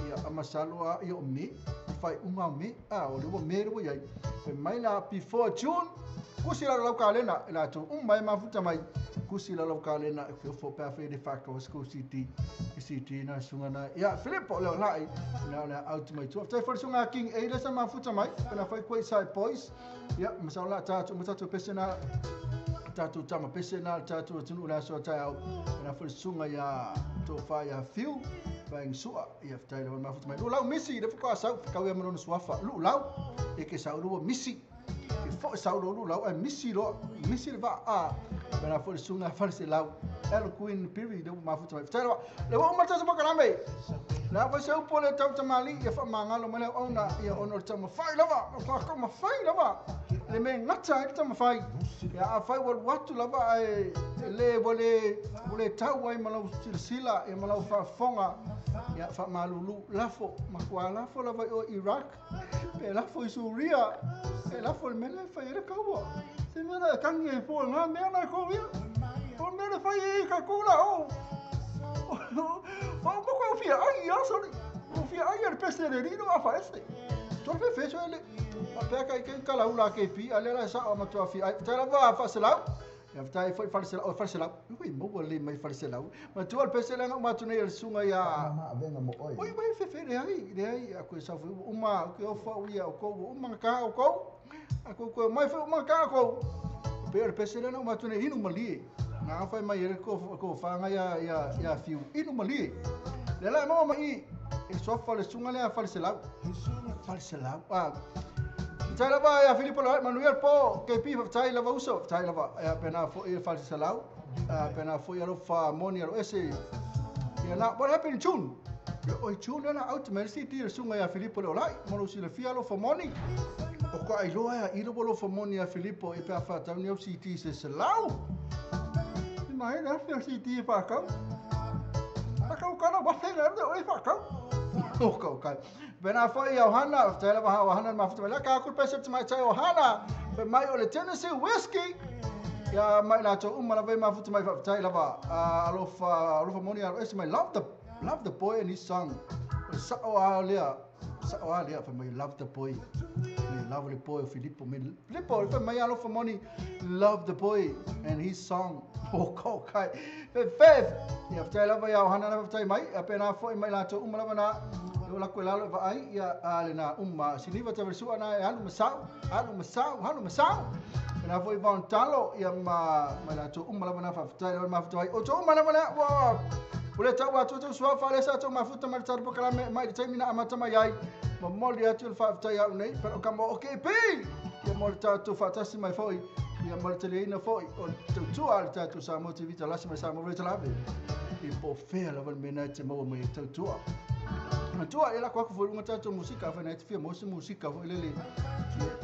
Ia a masalo a ia o May. Fai unga o May. A o le ua May le ua iai. Fai mai la before June. Kusi la lau kalena e latou uma e mafuta mai. Kusi la lau kalena e fiofo pe a fai le whakawa sko CD. I CD na sunga na. Ia Filipo leo lai. Na le out mai tua. Faafetai foi le susuga a King A le sa mafuta mai. Pena fai koe sai boys. Ia masalo la tātou ma tātou pese na tātou tama pese na tātou atunuu le aso a taeao. Pena foi le susuga ia tofa ia Fiu. Vaeng sua ia faafetai lava le mafuta mai. Lu lau misi le whakawa sau. Kau ia manona suafa. Lu lau. E ke sau lua misi. E foi sau lo lu lau ai misi loa. Misi le va a. Pena foi le susuga a fale se lau. El Queen Piri le mafuta mai. Faafetai lava. Le ua uma le tatou pakalame. La foi se upu o le tautamali ia faamagalo mai le auauna ia ona o le taumafai lava. O ka mafai lava. Le mea gata ai le taumafai. Ia afai ua alu atu lava ae le ua le ua le tau ai ma lau silasila ia ma lau faafofoga ia faamalulu lafo matua lafo lava i o Iraq pe lafo i Suria pe lafo i le mea la e fai ai le kaua. Se mea la e tangi ai fua ngā mea la e kou ia. O mea la fai ai ka kou la o. O mo koe fia ai ia sorry. O fia ai le pese le rino a fa ese. Tolu fe fe so ele. A pea kai kai kala ula ke pi a le la sa o matua fia ai. Tai lava fa se lau. Ia fatai foi fale se lau, fale se lau. Ui maua le mai fale se lau. Matua le pese le nga uma atu nei le susuga ia. Ma avenga mo oe. Oi oi fe fe le ai, le ai a koe sa foi uma ke ofa ia o kou uma ka o kou. A ko koe mai foi uma ka kou. Pe le pese le na uma atu nei inu malie. Nga fai mai ele ko ko whanga ia ia ia fiu inu malie. Le la maua mai e sofa le susuga le a fale se lau. Fale se lau. Ah. Faafetai lava ia Filipo le manuia le po KP faafetai lava uso faafetai lava ia pena foi le fale se lau. Pena foi alofa moni alo ese. Ia na what happened in June? Ia oi June na out mai le CD le susuga ia Filipo le olai mo lo silafia alofa moni. O ka ailoa ia i lo alofa moni ia Filipo e pe a whātau ni au CD se se lau. I mai le afi au CD e whakau. Whakau kana wahenga le oi whakau. O ka kai. Pena foi au hana, faafetai lava au hana mafuta mai. La ka aku pese te mai tai o hana. Pe mai o le Tennessee whiskey. Ia mai latou uma lava e mafuta mai faafetai lava. Alofa alofa moni alo ese mai love the boy and his song. O sao a lea. Sao a lea fa mai love the boy. Me love le boy o Filippo me Filippo fa mai alofa moni love the boy and his song. O ka kai. Fe fe. Ia faafetai lava ia hana lava faafetai mai. Ia pena foi mai latou uma lava na. O la koe lalo e vaai ia a le na uma siniva te sua na e alu masau alu masau alu masau. Pena foi vaon talo ia ma mai latou uma lava na faafetai lava mafuta ai. O to uma lava na ua ua le tau atu tu sua fa le sa to mafuta mai taru pokalame mai le taimi na amata mai ai. Ma moli atu le faafetai au nei pero ka mo okay pi. Ia mo le tatou faatasi mai foi. Ia mo le teleina foi o le tautua le tatou Samoa TV talasi mai Samoa Radio Lave. I po fea lava le mea te maua mai e tautua. Matua e la kwa foi lunga tatou musika fa na te fia mo se musika foi lele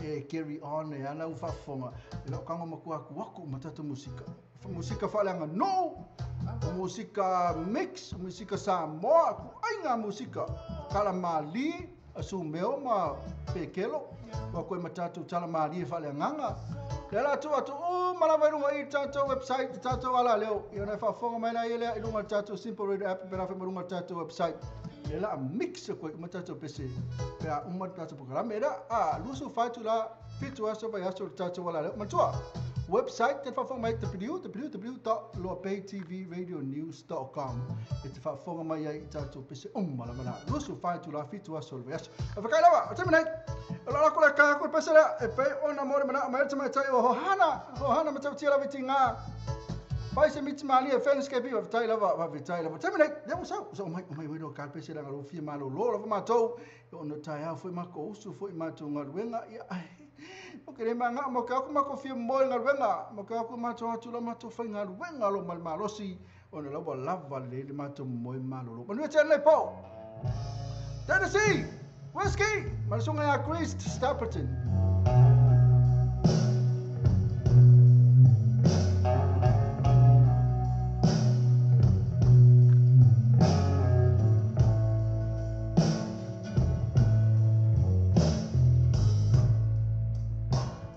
e carry on e ana u faafofoga e lau kaga makua aku aku ma tatou musika. Musika faaleaga no, musika mix, musika Samoa, ku aiga musika kala mali asu meo ma pekelo wa koe ma tatou tala mali e faaleagaga. Le la atu atu o malava i lunga i tatou website tatou ala leo ia na faafofoga mai la ia lea i lunga le tatou Simple Radio app pe la fe ma lunga le tatou website. Le la mix koe ma tatou pese pe a uma tatou programe la a lusu fatu la fitu aso vai aso le tatou ala leo. Matua website te faafofoga mai www.loapaytvradionews.com e te faafofoga mai ai i tatou pese uma lava la lusu fatu la fitu aso vai aso. A whakai lava, o te menei. O la lako le ka aku pese lea e pe ona mo le mana mai te mai tai o hohana, hohana ma tau tia lava i tinga. Pai se miti mali e fence ke bi wa tai lava wa tai lava. Te menei, lea sau, so mai mai wero ka pese la ngalo fia malo lo lava matou. O no tai au foi mako usu foi matou ngaluenga ia. O ke le manga mo ka ku mako fia mo ngaluenga, mo ka ku matou atu la matou fai ngaluenga lo mal malosi. O no lava lava le le matou mo malo lo. Manu te nei po. Tennessee Whiskey, malusunga ya Chris Stapleton.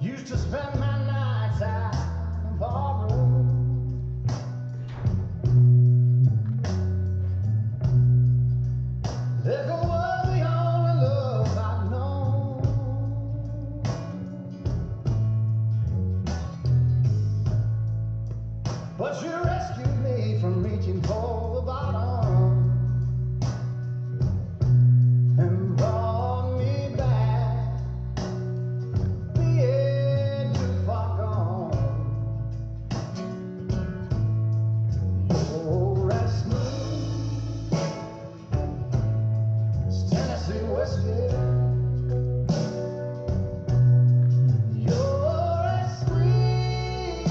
Used to spend my nights out in the barroom. Liquor was the only love I'd known. But you rescued me from reaching for the bottom and brought me back, being too far gone. You're as smooth as Tennessee whiskey. You're as sweet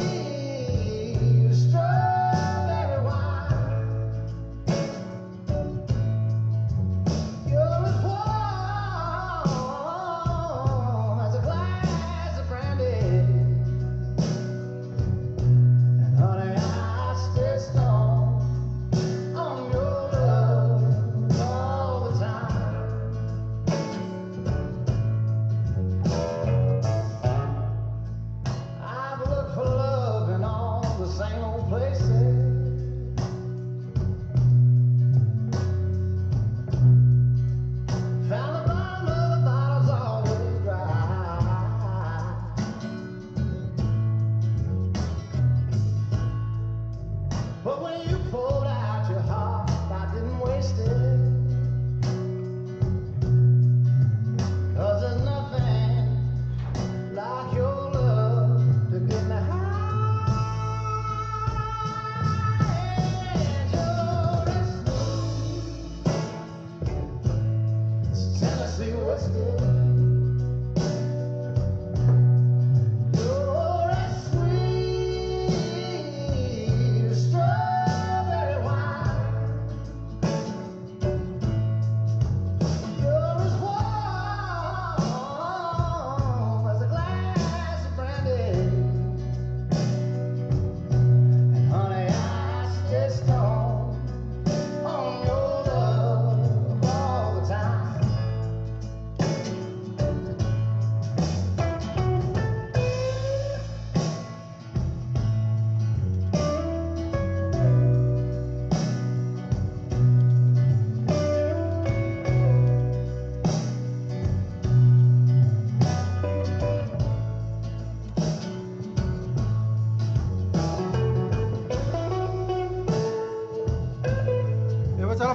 as strawberry wine. You're as warm as a glass of brandy. And honey, I stay stoned on your love all the time. I've looked for love in all the same old places. Found the bottom of the bottle's always dry. But when you poured out your heart, I didn't waste it. 'Cause there's nothing like your love to get me high.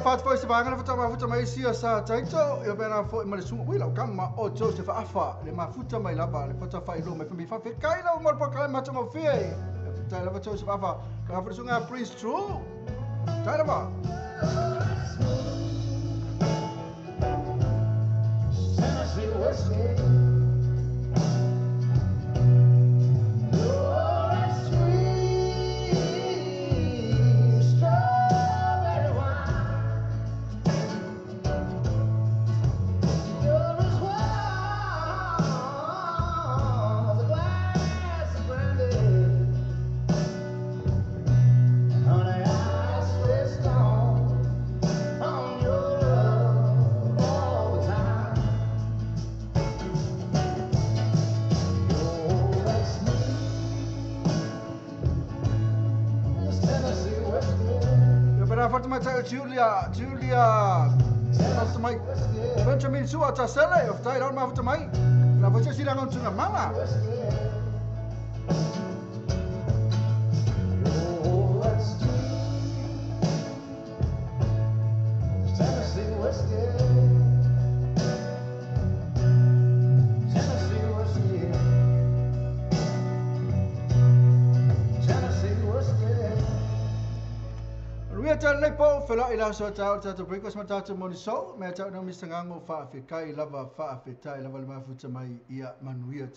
fat foi se vanga fa ma futa mai sia sa taito e pena foi ma le sunga ui lau kama o Joseph Afa le mafuta mai lava le fata fai lo mai fa mi fa fe kai lau mo po kai ma tonga fie tai lava Joseph Afa ka fa sunga Prince True tai lava Tennessee whiskey. Julia, Julia, mai Benjamin Sua Tasele, of Tai Lau Mafuta Mai, la voce si la non mama. Fela ila so tau tau breakfast ma tau moni so me tau no mr ngango fa fe kai lava fa fe tai lava le mafuta mai ia manuia.